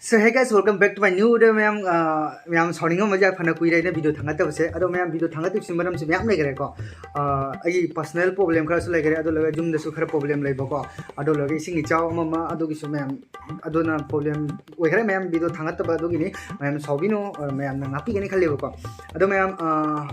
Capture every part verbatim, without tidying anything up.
So hey guys, welcome back to my new video. ꯃꯌꯥꯝ ꯑ, ꯃꯌꯥꯝ ꯁꯥꯎꯅꯤꯡꯉꯝꯕꯁꯦ, ꯐꯅ ꯀꯨꯏꯔꯦ ꯑꯩꯅ ꯚꯤꯗꯤꯑꯣ ꯊꯥꯡꯒꯠꯇꯕꯁꯦ꯫ ꯑꯗꯣ ꯃꯌꯥꯝ ꯚꯤꯗꯤꯑꯣ ꯊꯥꯡꯒꯠꯇꯕꯁꯤ ꯃꯔꯝꯁꯤ ꯃꯌꯥꯝ ꯂꯩꯈꯔꯦꯀꯣ꯫ ꯑ, ꯑꯩꯒꯤ ꯄꯔꯁꯣꯅꯦꯜ ꯄ꯭ꯔꯣꯕ꯭ꯂꯦꯝ ꯈꯔꯁꯨ ꯂꯩꯈꯔꯦ, ꯑꯗꯨ ꯂꯣꯏꯔꯒ ꯌꯨꯝꯗꯁꯨ ꯈꯔ ꯄ꯭ꯔꯣꯕ꯭ꯂꯦꯝ ꯂꯩꯕꯀꯣ꯫ ꯑꯗꯨ ꯂꯣꯏꯔꯒ ꯏꯁꯤꯡ ꯏꯆꯥꯎ ꯑꯃ ꯑꯃ, ꯑꯗꯨꯒꯤꯁꯨ ꯃꯌꯥꯝ, ꯑꯗꯨꯅ ꯄ꯭ꯔꯣꯕ꯭ꯂꯦꯝ ꯑꯣꯏꯈꯔꯦ꯫ ꯃꯌꯥꯝ ꯚꯤꯗꯤꯑꯣ ꯊꯥꯡꯒꯠꯇꯕ ꯑꯗꯨꯒꯤꯅꯤ꯫ ꯃꯌꯥꯝ ꯁꯥꯎꯕꯤꯅꯨ, ꯑ, ꯃꯌꯥꯝꯅ ꯉꯥꯛꯄꯤꯒꯅꯤ ꯈꯜꯂꯦꯕꯀꯣ꯫ ꯑꯗꯣ ꯃꯌꯥꯝ, ꯑ,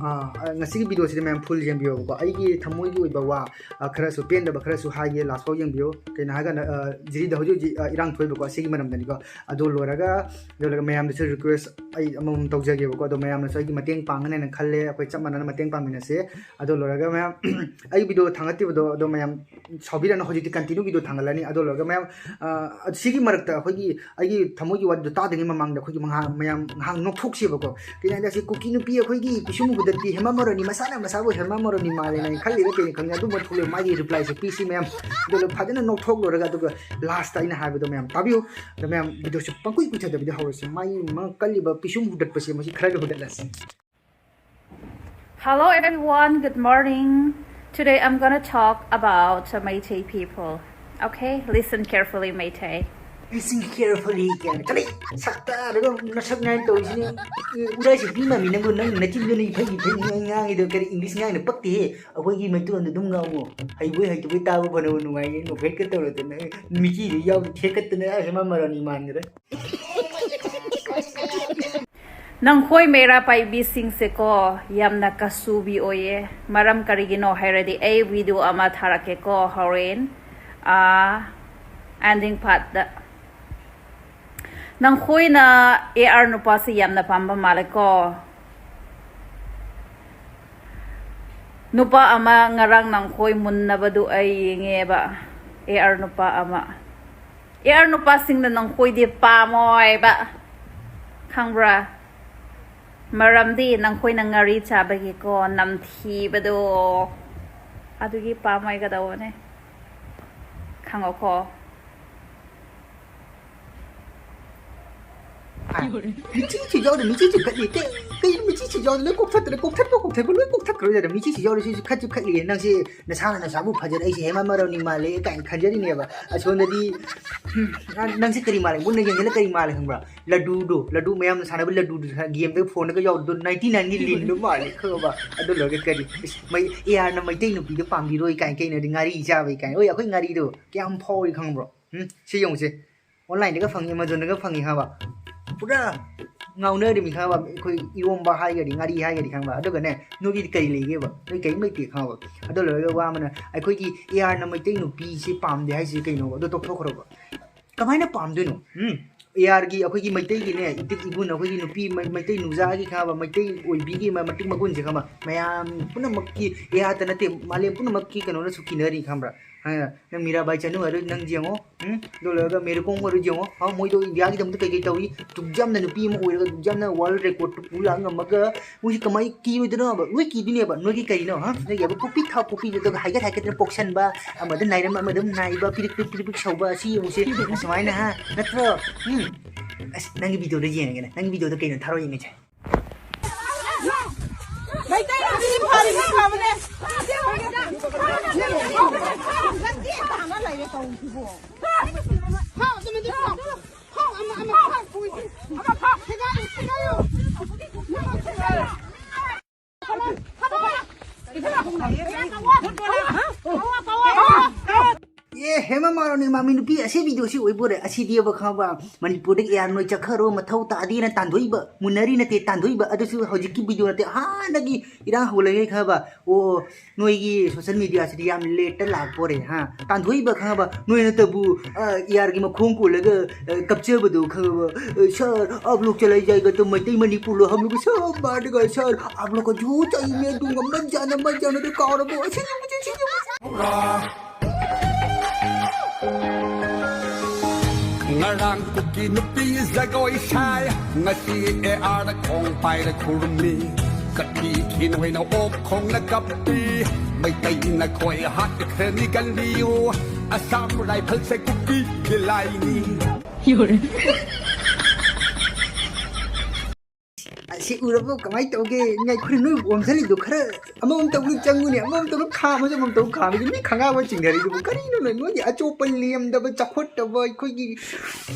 ꯑ, ꯉꯁꯤꯒꯤ ꯚꯤꯗꯤꯑꯣꯁꯤꯗ ꯃꯌꯥꯝ ꯐꯨꯜ ꯌꯦꯡꯕꯤꯌꯣꯕꯀꯣ꯫ ꯑꯩꯒꯤ ꯊꯃꯣꯏꯒꯤ ꯑꯣꯏꯕ ꯋꯥ, ꯑ, ꯈꯔꯁꯨ ꯄꯦꯟꯗꯕ ꯈꯔꯁꯨ ꯍꯥꯏꯒꯦ, ꯂꯥꯁ ꯐꯥꯎ ꯌꯦꯡꯕꯤꯌꯣ꯫ ꯀꯩꯅꯣ ꯍꯥꯏꯔꯀꯥꯟꯗ, ꯑ, ꯖꯤꯔꯤꯗ ꯍꯧꯖꯤꯛ ꯍꯧꯖꯤꯛ, ꯑ, ꯏꯔꯥꯡ ꯊꯣꯛꯏꯕꯀꯣ, ꯑꯁꯤꯒꯤ ꯃꯔꯝꯗꯅꯤꯀꯣ꯫ ꯑꯗꯨ ꯂꯣꯏꯔꯒ, ꯑꯗꯨ ꯂꯣꯏꯔꯒ ꯃꯌꯥꯝꯗꯁꯨ ꯔꯤꯀ꯭ꯋꯦꯁ ꯑꯩ ꯑꯃꯃꯝ ꯇꯧꯖꯒꯦꯕꯀꯣ꯫ ꯑꯗꯣ ꯃꯌꯥꯝꯅꯁꯨ ꯑꯩꯒꯤ ꯃꯇꯦꯡ ꯄꯥꯡꯒꯅꯦꯅ ꯈꯜꯂꯦ꯫ ꯑꯩꯈꯣꯏ ꯆꯞ ꯃꯥꯟꯅꯅ ꯃꯇꯦꯡ ꯄꯥꯡꯃꯤꯟꯅꯁꯦ꯫ ꯑꯗꯨ ꯂꯣꯏꯔꯒ ꯃꯌꯥꯝ, ꯑꯩ ꯚꯤꯗꯤꯑꯣ ꯊꯥꯡꯒꯠꯈꯤꯕꯗꯣ, ꯑꯗꯣ ꯃꯌꯥꯝ ꯁꯥꯎꯕꯤꯔꯅꯨ, ꯍꯧꯖꯤꯛꯇꯤ ꯀꯟꯇꯤꯅ꯭ꯌꯨ ꯚꯤꯗꯤꯑꯣ ꯊꯥꯡꯒꯠꯂꯅꯤ꯫ ꯑꯗꯨ ꯂꯣꯏꯔꯒ ꯃꯌꯥꯝ, ꯑ, ꯁꯤꯒꯤ ꯃꯔꯛꯇ ꯑꯩꯈꯣꯏꯒꯤ, ꯑꯩꯒꯤ ꯊꯃꯣꯏꯒꯤ ꯋꯥꯔꯤꯗꯣ ꯇꯥꯗ꯭ꯔꯤꯉꯩ ꯃꯃꯥꯡꯗ ꯑꯩꯈꯣꯏꯒꯤ ꯃꯉꯥ-, ꯃꯌꯥꯝ ꯉꯥꯏꯍꯥꯛ ꯅꯣꯛꯊꯣꯛꯁꯦꯕꯀꯣ꯫ ꯀꯩꯅꯣ ꯍꯥꯏꯗꯤ, ꯑꯁꯤ ꯀꯨꯀꯤ ꯅꯨꯄꯤ ꯑꯩꯈꯣꯏꯒꯤ ꯄꯤꯁꯨꯝ ꯍꯨꯗꯠꯄꯤ ꯍꯦꯃꯥ ꯃꯥꯂꯤꯅꯤ, ꯃꯁꯥꯅ ꯃꯁꯥꯕꯨ ꯍꯦꯃꯥ ꯃꯥꯂꯤꯅꯤ ꯃꯥꯜꯂꯦꯅ ꯈꯜꯂꯤꯕ ꯀꯩꯅꯣ ꯈꯪꯗꯦ, ꯑꯗꯨꯝꯕ ꯊꯣꯛꯂꯛꯑꯦ꯫ ꯃꯥꯒꯤ ꯔꯤꯄ꯭ꯂꯥꯏꯁꯦ ꯄꯤꯁꯤ ꯃꯌꯥꯝ꯫ ꯑꯗꯨꯒ ꯐꯖꯅ ꯅꯣꯛꯊꯣꯛꯂꯨꯔꯒ, ꯑꯗꯨꯒ ꯂꯥꯁꯇ ꯑꯩꯅ ꯍꯥꯏꯕꯗꯣ ꯃꯌꯥꯝ ꯇꯥꯕꯤꯌꯨ꯫ ꯑꯗꯣ ꯃꯌꯥꯝ, ꯚꯤꯗꯤꯑꯣꯁꯦ ꯄꯪꯀꯨꯏ ꯀꯨꯏꯊꯗꯕꯤꯗ ꯍꯧꯔꯁꯦ꯫ ꯃꯥꯒꯤ ꯃꯥ ꯀꯜꯂꯤꯕ ꯄꯤꯁꯨꯝ ꯍꯨꯗꯠꯄꯁꯦ ꯃꯁꯤ ꯈꯔꯒ ꯍꯨꯗꯠꯂꯁꯤ꯫ Hello everyone, good morning. Today I'm gonna talk about, uh, Meitei people. Okay, listen carefully, Meitei. Listen carefully ꯀꯥꯏꯅ ꯀꯔꯤ ꯁꯛꯇ ꯑꯗꯨꯒ ꯅꯁꯛ ꯅꯥꯏꯅ ꯇꯧꯔꯤꯁꯤꯅꯤ꯫ ꯎꯔꯥꯏꯁꯤ ꯄꯤ ꯃꯥꯃꯤ, ꯅꯪꯕꯨ ꯅꯪ ꯅꯆꯤꯟꯗꯨꯅ ꯏꯐꯩ ꯏꯐꯩ ꯉꯥꯡꯉꯤꯗꯣ꯫ ꯀꯔꯤ ꯏꯪꯂꯤꯁ ꯉꯥꯡꯅ ꯄꯛꯇꯦꯍꯦ꯫ ꯑꯩꯈꯣꯏꯒꯤ ꯃꯩꯇꯩꯂꯣꯟꯗ ꯑꯗꯨꯝ ꯉꯥꯡꯉꯣ꯫ ꯍꯩꯕꯣꯏ ꯍꯩꯇꯕꯣꯏ ꯇꯥꯕ ꯐꯅꯕ ꯅꯨꯡꯉꯥꯏꯌꯦ꯫ ꯅꯣꯛꯐꯦꯠꯀ ꯇꯧꯔꯗꯅ ꯃꯤꯆꯤꯗꯨ ꯌꯥꯎ ꯊꯦꯛꯀꯠꯇꯅ ꯍꯦꯃꯥ ꯃꯥꯂꯤꯅꯤ ꯃꯥꯟꯈ꯭ꯔꯦ꯫ ꯅꯪꯈꯣꯏ ꯃꯩꯔꯥ ꯄꯥꯏꯕꯤꯁꯤꯡꯁꯦꯀꯣ, ꯌꯥꯝꯅ ꯀꯁꯨꯕꯤ ꯑꯣꯏꯌꯦ꯫ ꯃꯔꯝ ꯀꯔꯤꯒꯤꯅꯣ ꯍꯥꯏꯔꯗꯤ, ꯑꯩ ꯚꯤꯗꯤꯑꯣ ꯑꯃ ꯊꯥꯔꯛꯀꯦꯀꯣ ꯍꯣꯔꯦꯟ, ꯑꯥ, ꯑꯦꯟꯗꯤꯡ ꯄꯥꯔꯠꯇ꯫ ꯅꯪꯈꯣꯏꯅ ꯑꯦ ꯑꯥꯔ ꯅꯨꯄꯥꯁꯤ ꯌꯥꯝꯅ ꯄꯥꯝꯕ ꯃꯥꯜꯂꯦꯀꯣ꯫ ꯅꯨꯄꯥ ꯑꯃ ꯉꯔꯥꯡ ꯅꯪꯈꯣꯏ ꯃꯨꯟꯅꯕꯗꯨ ꯑꯩ ꯌꯦꯡꯉꯦꯕ, ꯑꯦ ꯑꯥꯔ ꯅꯨꯄꯥ ꯑꯃ꯫ ꯑꯦ ꯑꯥꯔ ꯅꯨꯄꯥꯁꯤꯡꯅ ꯅꯪꯈꯣꯏꯗꯤ ꯄꯥꯝꯃꯣꯏꯕ, ꯈꯪꯕ꯭ꯔꯥ? ꯃꯔꯝꯗꯤ ꯅꯪꯈꯣꯏꯅ ꯉꯥꯔꯤ ꯆꯥꯕꯒꯤꯀꯣ, ꯅꯝꯊꯤꯕꯗꯣ, ꯑꯗꯨꯒꯤ ꯄꯥꯝꯃꯣꯏꯒꯗꯧꯕꯅꯦ, ꯈꯪꯉꯣꯀꯣ꯫ ꯃꯤꯆꯤꯁꯨ ꯌꯥꯎꯗ, ꯃꯤꯆꯤꯁꯨ ꯀꯠꯂꯤ꯫ ꯀꯩ, ꯀꯩ ꯃꯤꯆꯤꯁꯨ ꯌꯥꯎꯗꯅ ꯂꯣꯏ ꯀꯣꯛꯊꯠꯇ꯭ꯔꯦ, ꯀꯣꯛꯊꯠꯄ ꯀꯣꯛꯊꯠꯄ ꯂꯣꯏ ꯀꯣꯛꯊꯠꯈ꯭ꯔꯣꯏꯗ꯫ ꯃꯤꯆꯤꯁꯨ ꯌꯥꯎꯔꯤꯁꯤꯁꯨ ꯈꯠꯁꯨ ꯈꯠꯂꯤꯌꯦ꯫ "ꯅꯪꯁꯦ ꯅꯁꯥꯅ ꯅꯁꯥꯕꯨ ꯐꯖꯔꯦ, ꯑꯩꯁꯦ ꯍꯦꯃꯥ ꯃꯥꯂꯤꯅꯤ ꯃꯥꯜꯂꯦ" ꯀꯥꯏꯅ ꯈꯟꯖꯔꯤꯅꯦꯕ꯫ ꯑꯁꯣꯝꯗꯗꯤ, "ꯎꯝ, ꯅꯪꯁꯦ ꯀꯔꯤ ꯃꯥꯜꯂꯦ?" ꯃꯨꯟꯅ ꯌꯦꯡꯁꯤꯜꯂ ꯀꯔꯤ ꯃꯥꯜꯂꯦ ꯈꯪꯕ꯭ꯔꯥ? ꯂꯗꯨꯗꯣ, ꯂꯗꯨ ꯃꯌꯥꯝꯅ ꯁꯥꯟꯅꯕ ꯂꯗꯨꯗꯣ, ꯒꯦꯝꯗ ꯐꯣꯟꯗꯒ ꯌꯥꯎꯕꯗꯣ, ꯅꯥꯏꯟꯇꯤ ꯅꯥꯏꯟꯒꯤ ꯂꯤꯟꯗꯣ ꯃꯥꯜꯂꯦ ꯈꯪꯉꯕ? ꯑꯗꯨ ꯂꯣꯏꯔꯒ ꯀꯔꯤ, ꯏꯁ, ꯃꯩ, "ꯑꯦ ꯑꯥꯔꯅ ꯃꯩꯇꯩ ꯅꯨꯄꯤꯗ ꯄꯥꯝꯕꯤꯔꯣꯏ" ꯀꯥꯏꯅ ꯀꯩꯅꯣꯗꯤ ꯉꯥꯔꯤ ꯆꯥꯕꯩ ꯀꯥꯏꯅ꯫ ꯍꯣꯏ, ꯑꯩꯈꯣꯏ ꯉꯥꯔꯤꯗꯣ ꯀꯌꯥꯝ ꯐꯥꯎꯔꯤ ꯈꯪꯕ꯭ꯔꯣ? ꯎꯝ, ꯁꯤ ꯌꯦꯡꯉꯨꯁꯦ꯫ ꯑꯣꯟꯂꯥꯏꯟꯗꯒ ꯐꯪꯉꯤ, ꯑꯦꯃꯥꯖꯣꯟꯗꯒ ꯐꯪꯉꯤ ꯈꯪꯉꯕ? ꯄꯨꯔꯥ ꯉꯥꯎꯅꯔꯤꯃꯤ ꯈꯪꯉꯕ? ꯑꯩꯈꯣꯏ ꯏꯔꯣꯝꯕ ꯍꯥꯏꯒꯗꯤ, ꯉꯥꯔꯤ ꯍꯥꯏꯒꯗꯤ ꯈꯪꯉꯕ? ꯑꯗꯨꯒꯅꯦ, ꯅꯣꯏꯒꯤꯗꯤ ꯀꯔꯤ ꯂꯩꯒꯦꯕ? ꯅꯣꯏ ꯀꯔꯤꯝ ꯂꯩꯇꯦ ꯈꯪꯉꯕ? ꯑꯗꯨ ꯂꯣꯏꯔꯒ ꯋꯥ ꯑꯃꯅ, "ꯑꯩꯈꯣꯏꯒꯤ ꯑꯦ ꯑꯥꯔꯅ ꯃꯩꯇꯩ ꯅꯨꯄꯤꯁꯦ ꯄꯥꯝꯗꯦ" ꯍꯥꯏꯁꯤ ꯀꯩꯅꯣꯕ? ꯑꯗꯨ ꯇꯣꯛꯊꯣꯛꯈ꯭ꯔꯣꯕ꯫ ꯀꯃꯥꯏꯅ ꯄꯥꯝꯗꯣꯏꯅꯣ? ꯎꯝ? ꯑꯦ ꯑꯥꯔꯒꯤ, ꯑꯩꯈꯣꯏꯒꯤ ꯃꯩꯇꯩꯒꯤꯅꯦ, ꯏꯇꯤꯛ ꯏꯒꯨꯟ, ꯑꯩꯈꯣꯏꯒꯤ ꯅꯨꯄꯤ ꯃꯩ-, ꯃꯩꯇꯩ ꯅꯨꯖꯥꯒꯤ ꯈꯪꯉꯕ? ꯃꯩꯇꯩ ꯑꯣꯏꯕꯤꯒꯤ ꯃ-, ꯃꯇꯤꯛ ꯃꯒꯨꯟꯁꯦ ꯈꯪꯉꯕ? ꯃꯌꯥꯝ ꯄꯨꯝꯅꯃꯛꯀꯤ, ꯑꯦ ꯑꯥꯔꯇ ꯅꯠꯇꯦ, ꯃꯥꯂꯦꯝ ꯄꯨꯝꯅꯃꯛꯀꯤ ꯀꯩꯅꯣꯅꯁꯨ ꯀꯤꯅꯔꯤ ꯈꯪꯕ꯭ꯔꯥ? ꯍꯥꯏꯅ ꯅꯪ ꯃꯤꯔꯥꯕꯥꯏ ꯆꯅꯨ ꯍꯥꯏꯔꯣ, ꯅꯪ ꯌꯦꯡꯉꯣ, ꯎꯝ? ꯑꯗꯨ ꯂꯣꯏꯔꯒ ꯃꯦꯔꯤ ꯀꯣꯝ ꯑꯣꯏꯔꯣ, ꯌꯦꯡꯉꯣ, ꯍꯥ, ꯃꯣꯏꯗꯣ ꯏꯟꯗꯤꯌꯥꯒꯤꯗꯃꯛꯇ ꯀꯩ ꯀꯩ ꯇꯧꯔꯤ? ꯗꯨꯛ ꯌꯥꯝꯅ ꯅꯨꯄꯤ ꯑꯃ ꯑꯣꯏꯔꯒ ꯗꯨꯛ ꯌꯥꯝꯅ ꯋꯥꯔꯜ ꯔꯦꯀꯣꯔꯗꯇꯨ ꯄꯨ ꯂꯥꯛ ꯉꯝꯃꯒ ꯃꯣꯏꯁꯤ ꯀꯃꯥꯏ ꯀꯤꯔꯣꯏꯗꯣꯏꯅꯣꯕ? ꯂꯣꯏ ꯀꯤꯗꯣꯏꯅꯦꯕ꯫ ꯅꯣꯏꯒꯤ ꯀꯔꯤꯅꯣ, ꯍꯥ? ꯅꯣꯏꯒꯤ ꯑꯕ ꯄꯨꯛꯄꯤꯛ ꯊꯥꯎ ꯄꯨꯛꯄꯤꯗꯨꯗ ꯍꯥꯏꯒꯠ ꯍꯥꯏꯒꯠꯇꯅ ꯄꯣꯛꯁꯟꯕ, ꯑꯃꯗ ꯅꯥꯏꯔꯝ ꯑꯃꯗ ꯅꯥꯏꯕ, ꯄꯤꯔꯤꯛ ꯄꯤꯔꯤꯛ ꯄꯤꯔꯤꯛ ꯄꯤꯔꯤꯛ ꯁꯧꯕ, ꯑꯁꯤ ꯌꯦꯡꯉꯨꯁꯦ꯫ ꯁꯨꯃꯥꯏꯅ, ꯍꯥ? ꯅꯠꯇ꯭ꯔꯣ? ꯎꯝ꯫ ꯑꯁ, ꯅꯪꯒꯤ ꯚꯤꯗꯤꯑꯣꯗꯣ ꯌꯦꯡꯉꯒꯦꯅꯦ꯫ ꯅꯪꯒꯤ ꯚꯤꯗꯤꯑꯣꯗꯣ ꯀꯩꯅꯣ? ꯊꯥꯔꯛꯑꯣ ꯌꯦꯡꯉꯁꯦ꯫ ꯃꯩꯇꯩ ꯅꯨꯄꯤ ꯐꯔꯤꯅꯤ ꯐꯕꯅꯦ꯫ ꯍꯥ, ꯑꯗꯨꯃꯗꯤ ꯐꯥꯎ꯫ ꯐꯥꯎ, ꯑꯃ, ꯑꯃ ꯐꯥꯎ꯫ ꯐꯥꯎ, ꯐꯥꯎ꯫ ꯁꯦꯒꯥꯏꯌꯨ, ꯁꯦꯒꯥꯏꯌꯨ꯫ ꯑꯃ ꯁꯦꯒꯥꯏꯌꯨ꯫ ꯑꯦ, ꯍꯦꯃꯥ ꯃꯥꯂꯤꯅꯤ ꯃꯥꯟꯕꯤ ꯅꯨꯄꯤ ꯑꯁꯤ ꯚꯤꯗꯤꯑꯣꯁꯤ ꯑꯣꯏꯕꯣꯔꯦ꯫ ꯑꯁꯤꯗꯤꯕ ꯈꯪꯕ, ꯃꯅꯤꯄꯨꯔꯗꯒꯤ ꯑꯦ ꯑꯥꯔ ꯅꯣꯏ ꯆꯠꯈ꯭ꯔꯣ, ꯃꯊꯧ ꯇꯥꯗꯦꯅ ꯇꯥꯟꯊꯣꯛꯏꯕ, ꯃꯨꯟꯅꯔꯤ ꯅꯠꯇꯦ ꯇꯥꯟꯊꯣꯛꯏꯕ꯫ ꯑꯗꯨꯁꯨ ꯍꯧꯖꯤꯛꯀꯤ ꯚꯤꯗꯤꯑꯣ ꯅꯠꯇꯦ, ꯍꯥꯟꯅꯒꯤ ꯏꯔꯥꯡ ꯍꯧꯔꯤꯉꯩ ꯈꯪꯕ꯫ ꯑꯣ, ꯅꯣꯏꯒꯤ ꯁꯣꯁꯦꯜ ꯃꯦꯗꯤꯌꯥꯁꯤꯗꯤ ꯌꯥꯝ ꯂꯦꯠꯇ ꯂꯥꯛꯄꯣꯔꯦ, ꯍꯥ? ꯇꯥꯟꯊꯣꯛꯏꯕ ꯈꯪꯉꯕ? ꯅꯣꯏ ꯅꯠꯇꯕꯨ, ꯑ, ꯑꯦ ꯑꯥꯔꯒꯤ ꯃꯈꯣꯡ ꯀꯣꯜꯂꯒ, ꯑ, ꯀꯞꯆꯕꯗꯣ ꯈꯪꯉꯕ? ꯑ, "Sir, आप लोग चले जाएगा तो मइतई मणिपुर लो हम लोग सब मारेगा sir, आप लोग को जो चाहिए मैं दूंगा, मत जाना, मत जाना", तो ꯀꯥꯎꯔꯕꯣ? ꯑꯁꯤ ꯌꯦꯡꯉꯨꯁꯦ, ꯑꯁꯤ ꯌꯦꯡꯉꯨꯁꯦ꯫ ꯉꯔꯥꯡ ꯀꯨꯀꯤ ꯅꯨꯄꯤ ꯖꯒꯣꯏ ꯁꯥꯏ, ꯉꯁꯤ ꯑꯦ ꯑꯥꯔ ꯈꯣꯡ ꯄꯥꯏꯔ ꯈꯨꯔꯨꯝꯃꯤ꯫ ꯀꯛꯆꯤ ꯈꯤꯟ ꯍꯣꯏꯅ ꯑꯣꯛ ꯈꯣꯡꯅ ꯀꯞꯄꯤ, ꯃꯩꯇꯩꯅ ꯈꯣꯏ ꯍꯥꯠꯈ꯭ꯔꯅꯤ ꯀꯟꯕꯤꯌꯨ, ꯑꯁꯥꯝ ꯔꯥꯏꯐꯜꯁꯦ ꯀꯨꯀꯤꯒꯤ ꯂꯥꯏꯅꯤ꯫ ꯑꯁꯤ ꯎꯔꯕꯣ? ꯀꯃꯥꯏꯅ ꯇꯧꯒꯦ? ꯉꯥꯏꯈꯣꯅꯦ, ꯅꯣꯏ ꯑꯣꯝꯁꯤꯜꯂꯤꯗꯣ ꯈꯔ ꯑꯃꯃꯝ ꯇꯧꯅ ꯆꯪꯉꯨꯅꯦ, ꯑꯃꯃꯝ ꯇꯧꯅ ꯈꯥꯝꯃꯁꯨ ꯑꯃꯃꯝ ꯇꯧꯅ ꯈꯥꯝꯃꯁꯨ ꯃꯤ ꯈꯪꯉꯥꯕ ꯆꯤꯡꯅꯔꯤꯗꯨꯕꯨ ꯀꯔꯤꯅꯣ? ꯅꯣꯏ ꯅꯣꯏꯒꯤ ꯑꯆꯣꯞꯄ, ꯂꯦꯝꯗꯕ, ꯆꯥꯎꯈꯠꯇꯕ, ꯑꯩꯈꯣꯏꯒꯤ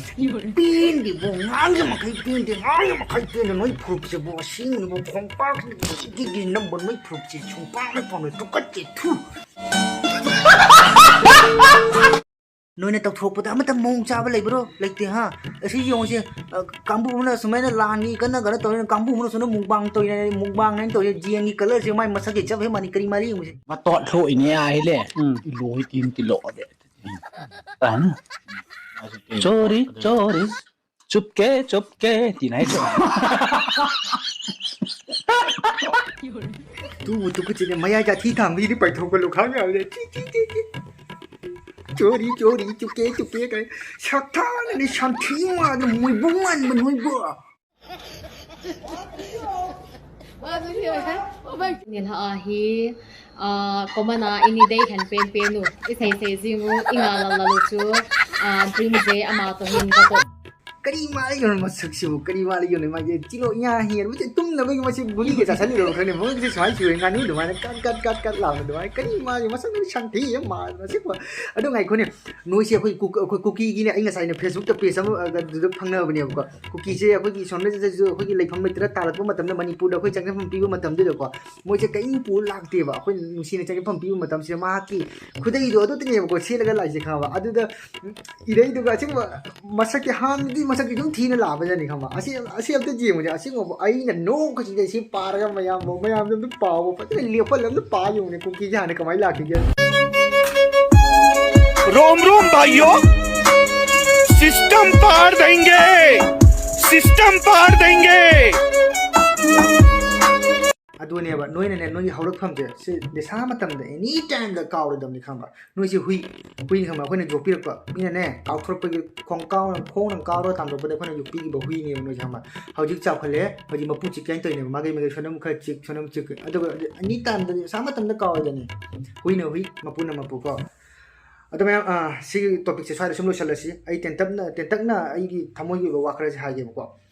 ꯄꯦꯟꯗꯦꯕꯣ, ꯉꯥꯡꯕ ꯃꯈꯩ ꯄꯦꯟꯗꯦ, ꯉꯥꯡꯕ ꯃꯈꯩ ꯄꯦꯟꯗꯦ꯫ ꯅꯣꯏ ꯐꯨꯔꯨꯞꯁꯤꯕꯨ ꯑꯁꯦꯡꯕꯅꯤꯕꯣ, ꯈꯣꯡꯄꯥꯛꯁꯤꯗꯒꯤ ꯅꯝꯕ ꯅꯣꯏ ꯐꯨꯔꯨꯞꯁꯦ ꯁꯨꯡꯄꯥꯝ ꯍꯦꯛ ꯄꯥꯝꯗꯦ, ꯇꯨꯀꯠꯆꯩ꯫ ꯊꯨ꯫ ꯅꯣꯏꯅ ꯇꯧꯊꯣꯔꯛꯄꯗ ꯑꯃꯠꯇ ꯃꯑꯣꯡ ꯆꯥꯕ ꯂꯩꯕ꯭ꯔꯣ? ꯂꯩꯇꯦ ꯍꯥ? ꯑꯁꯤ ꯌꯦꯡꯉꯨꯁꯦ, ꯑ, ꯀꯥꯡꯕꯨ ꯑꯃꯅ ꯁꯨꯃꯥꯏꯅ ꯂꯥꯟꯒꯤ ꯀꯟꯅ ꯀꯩꯅꯣ ꯇꯧꯔꯦ, ꯀꯥꯡꯕꯨ ꯑꯃꯅ ꯁꯣꯝꯗ ꯃꯨꯛꯕꯥꯡ ꯇꯧꯔꯤꯅꯦ, ꯃꯨꯛꯕꯥꯡ ꯍꯥꯏꯅ ꯇꯧꯔꯤꯁꯦ, ꯖꯦꯟꯒꯤ ꯀꯂꯔꯁꯦ ꯃꯥꯏ ꯃꯁꯛꯁꯦ ꯆꯞ ꯍꯦꯛ ꯃꯥꯟꯅꯩ, ꯀꯔꯤ ꯃꯥꯔꯤ ꯌꯦꯡꯉꯨꯁꯦ꯫ ꯃꯇꯣꯠ ꯊꯣꯛꯏꯅꯦ ꯍꯥꯏꯂꯦ꯫ ꯎꯝ꯫ ꯏꯂꯣꯏ ꯇꯤꯟ ꯇꯤꯜꯂꯣꯛꯑꯗꯤ꯫ ꯇꯥꯅ꯫ ꯆꯣꯔꯤ, ꯆꯣꯔꯤ꯫ ꯆꯨꯞꯀꯦ, ꯆꯨꯞꯀꯦ꯫ ꯇꯤꯟ ꯍꯥꯏ ꯆꯣ꯫ ꯇꯨꯕꯨ ꯇꯨꯀꯠꯆꯩꯅꯦ, ꯃꯌꯥꯏ ꯀꯥꯊꯤ ꯊꯥꯡꯕꯁꯤꯗꯤ ꯄꯥꯏꯊꯣꯛꯄ ꯂꯨꯈꯥꯝ ꯌꯥꯎꯗꯦ꯫ ꯆꯤ, ꯆꯤ, ꯆꯤ, ꯆꯤ꯫ ꯆꯣꯔꯤ, ꯆꯣꯔꯤ, ꯆꯨꯞꯀꯦ, ꯆꯨꯞꯀꯦ ꯀꯥꯏ꯫ ꯁꯛꯊꯥꯅꯅꯤ ꯁꯟꯊꯤ ꯃꯥꯟꯕ, ꯃꯣꯏꯕꯨꯡ ꯃꯥꯟꯕ ꯅꯣꯏꯕꯨ꯫ ꯅꯤꯜꯍꯛ ꯑꯍꯤ, ꯑ, ꯀꯣꯃꯅ ꯏꯅꯤꯗꯩ ꯍꯦꯟ ꯄꯦꯟ ꯄꯦꯟꯅꯨ꯫ ꯏꯁꯩ ꯁꯩꯁꯤꯡꯉꯨ, ꯏꯉꯥ ꯂꯜꯂꯂꯨꯁꯨ, ꯑ, dreamꯁꯦ ꯑꯃ ꯇꯣ ꯍꯦꯟꯕ ꯇꯣ꯫ ꯀꯔꯤ ꯃꯥꯜꯂꯤꯅꯣ ꯃꯁꯛꯁꯤꯕꯨ? ꯀꯔꯤ ꯃꯥꯜꯂꯤꯅꯣ ꯃꯥꯒꯤ ꯆꯤꯂꯣ ꯏꯌꯥ ꯍꯦꯟꯕꯁꯦ? ꯇꯨꯝꯅꯕꯒꯤ ꯃꯁꯤ ꯒꯨꯂꯤꯒ ꯆꯥꯁꯤꯜꯂꯤꯔꯣ ꯈꯪꯗꯦ꯫ ꯃꯉꯛꯁꯦ ꯁꯨꯃꯥꯏꯅ ꯆꯨꯔꯦ, ꯉꯥꯅꯨ ꯑꯗꯨꯃꯥꯏꯅ ꯀꯠ ꯀꯠ ꯀꯠ ꯀꯠ ꯂꯥꯎꯅ ꯑꯗꯨꯃꯥꯏꯅ꯫ ꯀꯔꯤ ꯃꯥꯜꯂꯤ? ꯃꯁꯛ ꯁꯟꯊꯤ ꯌꯥꯝ ꯃꯥꯜꯂꯤ ꯃꯁꯤꯕꯨ꯫ ꯑꯗꯣ ꯉꯥꯏꯈꯣꯅꯦ, ꯅꯣꯏꯁꯦ ꯑꯩꯈꯣꯏ ꯀꯨꯛ-, ꯑꯩꯈꯣꯏ ꯀꯨꯀꯤꯒꯤꯅꯦ, ꯑꯩ ꯉꯁꯥꯏꯅ Facebookꯇ page ꯑꯃ, ꯑ, ꯑꯗꯨꯗ ꯐꯪꯅꯕꯅꯦꯕꯀꯣ꯫ ꯀꯨꯀꯤꯁꯦ ꯑꯩꯈꯣꯏꯒꯤ ꯁꯣꯝꯗꯁꯨ ꯑꯩꯈꯣꯏꯒꯤ ꯂꯩꯐꯝ ꯂꯩꯇ꯭ꯔ ꯇꯥꯜꯂꯛꯄ ꯃꯇꯝꯗ, ꯃꯅꯤꯄꯨꯔꯗ ꯑꯩꯈꯣꯏ ꯆꯪꯖꯐꯝ ꯄꯤꯕ ꯃꯇꯝꯗꯨꯗꯀꯣ, ꯃꯣꯏꯁꯦ ꯀꯔꯤꯝ ꯄꯨꯔ ꯂꯥꯛꯇꯦꯕ꯫ ꯑꯩꯈꯣꯏꯅ ꯅꯨꯡꯁꯤꯅ ꯆꯪꯖꯐꯝ ꯄꯤꯕ ꯃꯇꯝꯁꯤꯗ ꯃꯍꯥꯛꯀꯤ ꯈꯨꯗꯩꯗꯣ ꯑꯗꯨꯇꯅꯦꯕꯀꯣ ꯁꯦꯠꯂꯒ ꯂꯥꯛꯏꯁꯦ, ꯈꯪꯉꯕ? ꯑꯗꯨꯗ ꯏꯔꯩꯗꯨꯒ ꯑꯁꯦꯡꯕ ꯃꯁꯛꯇꯤ ꯍꯥꯟꯅꯗꯤ ꯃꯁꯛꯇꯤ ꯑꯗꯨꯝ ꯊꯤꯅ ꯂꯥꯛꯑꯕꯖꯥꯠꯅꯤ, ꯈꯪꯉꯕ? ꯑꯁꯤ, ꯑꯁꯤ ꯑꯝꯇ ꯌꯦꯡꯉꯨꯁꯦ꯫ ꯑꯁꯦꯡꯕ ꯑꯩꯅ ꯅꯣꯛꯄꯁꯤꯗ ꯁꯤ ꯄꯥꯔꯒ ꯃꯌꯥꯝꯕꯨ, ꯃꯌꯥꯝꯗꯣ ꯑꯝꯇ ꯄꯥꯎꯕ, ꯐꯖꯅ ꯂꯦꯞꯍꯜꯂ ꯑꯝꯇ ꯄꯥ ꯌꯦꯡꯉꯨꯅꯦ, ꯀꯨꯀꯤꯁꯦ ꯍꯥꯟꯅ ꯀꯃꯥꯏꯅ ꯂꯥꯛꯈꯤꯒꯦ? रोम रोम भाइयों, सिस्टम पार देंगे, सिस्टम पार देंगे। ꯑꯗꯨꯅꯦꯕ, ꯅꯣꯏꯅꯅꯦ, ꯅꯣꯏꯒꯤ ꯍꯧꯔꯛꯐꯝꯁꯦ ꯁꯤ ꯅꯤꯁꯥ ꯃꯇꯝꯗ ꯑꯦꯅꯤ ꯇꯥꯏꯝꯗ ꯀꯥꯎꯔꯣꯏꯗꯕꯅꯤ, ꯈꯪꯕ꯭ꯔꯥ? ꯅꯣꯏꯁꯦ ꯍꯨꯏ, ꯍꯨꯏꯅꯤ, ꯈꯪꯕ꯭ꯔꯥ? ꯑꯩꯈꯣꯏꯅ ꯌꯣꯛꯄꯤꯔꯛꯄ ꯃꯤꯅꯅꯦ, ꯀꯥꯎꯊꯣꯔꯛꯄꯒꯤ ꯈꯣꯡ ꯀꯥꯎꯅ, ꯈꯣꯡꯅ ꯀꯥꯎꯔꯒ ꯇꯥꯟꯊꯣꯛꯄꯗ ꯑꯩꯈꯣꯏꯅ ꯌꯣꯛꯄꯤꯈꯤꯕ ꯍꯨꯏꯅꯦꯕ ꯅꯣꯏꯁꯦ, ꯈꯪꯕ꯭ꯔꯥ? ꯍꯧꯖꯤꯛ ꯆꯥꯎꯈꯠꯂꯦ, ꯍꯧꯖꯤꯛ ꯃꯄꯨ ꯆꯤꯛꯀꯦ ꯍꯥꯏꯅ ꯇꯧꯔꯤꯅꯦꯕ, ꯃꯥꯒꯤ ꯃꯥꯒꯤ ꯁꯣꯅꯝ ꯈꯔ ꯆꯤꯛ, ꯁꯣꯅꯝ ꯆꯤꯛ, ꯑꯗꯨꯒ ꯑꯦꯅꯤ ꯇꯥꯏꯝꯗ ꯅꯤꯁꯥ ꯃꯇꯝꯗ ꯀꯥꯎꯔꯣꯏꯗꯕꯅꯤ꯫ ꯍꯨꯏꯅ ꯍꯨꯏ, ꯃꯄꯨꯅ ꯃꯄꯨ ꯀꯣ꯫ ꯑꯗꯣ ꯃꯌꯥꯝ, ꯑꯥ, ꯁꯤꯒꯤ topicꯁꯦ ꯁ꯭ꯋꯥꯏꯗ ꯁꯨꯝ ꯂꯣꯏꯁꯤꯜꯂꯁꯤ꯫ ꯑꯩ ꯇꯦꯟꯇꯛꯅ, ꯇꯦꯟꯇꯛꯅ ꯑꯩꯒꯤ ꯊꯃꯣꯏꯒꯤ ꯑꯣꯏꯕ ꯋꯥ ꯈꯔꯁꯦ ꯍꯥꯏꯒꯦꯕꯀꯣ꯫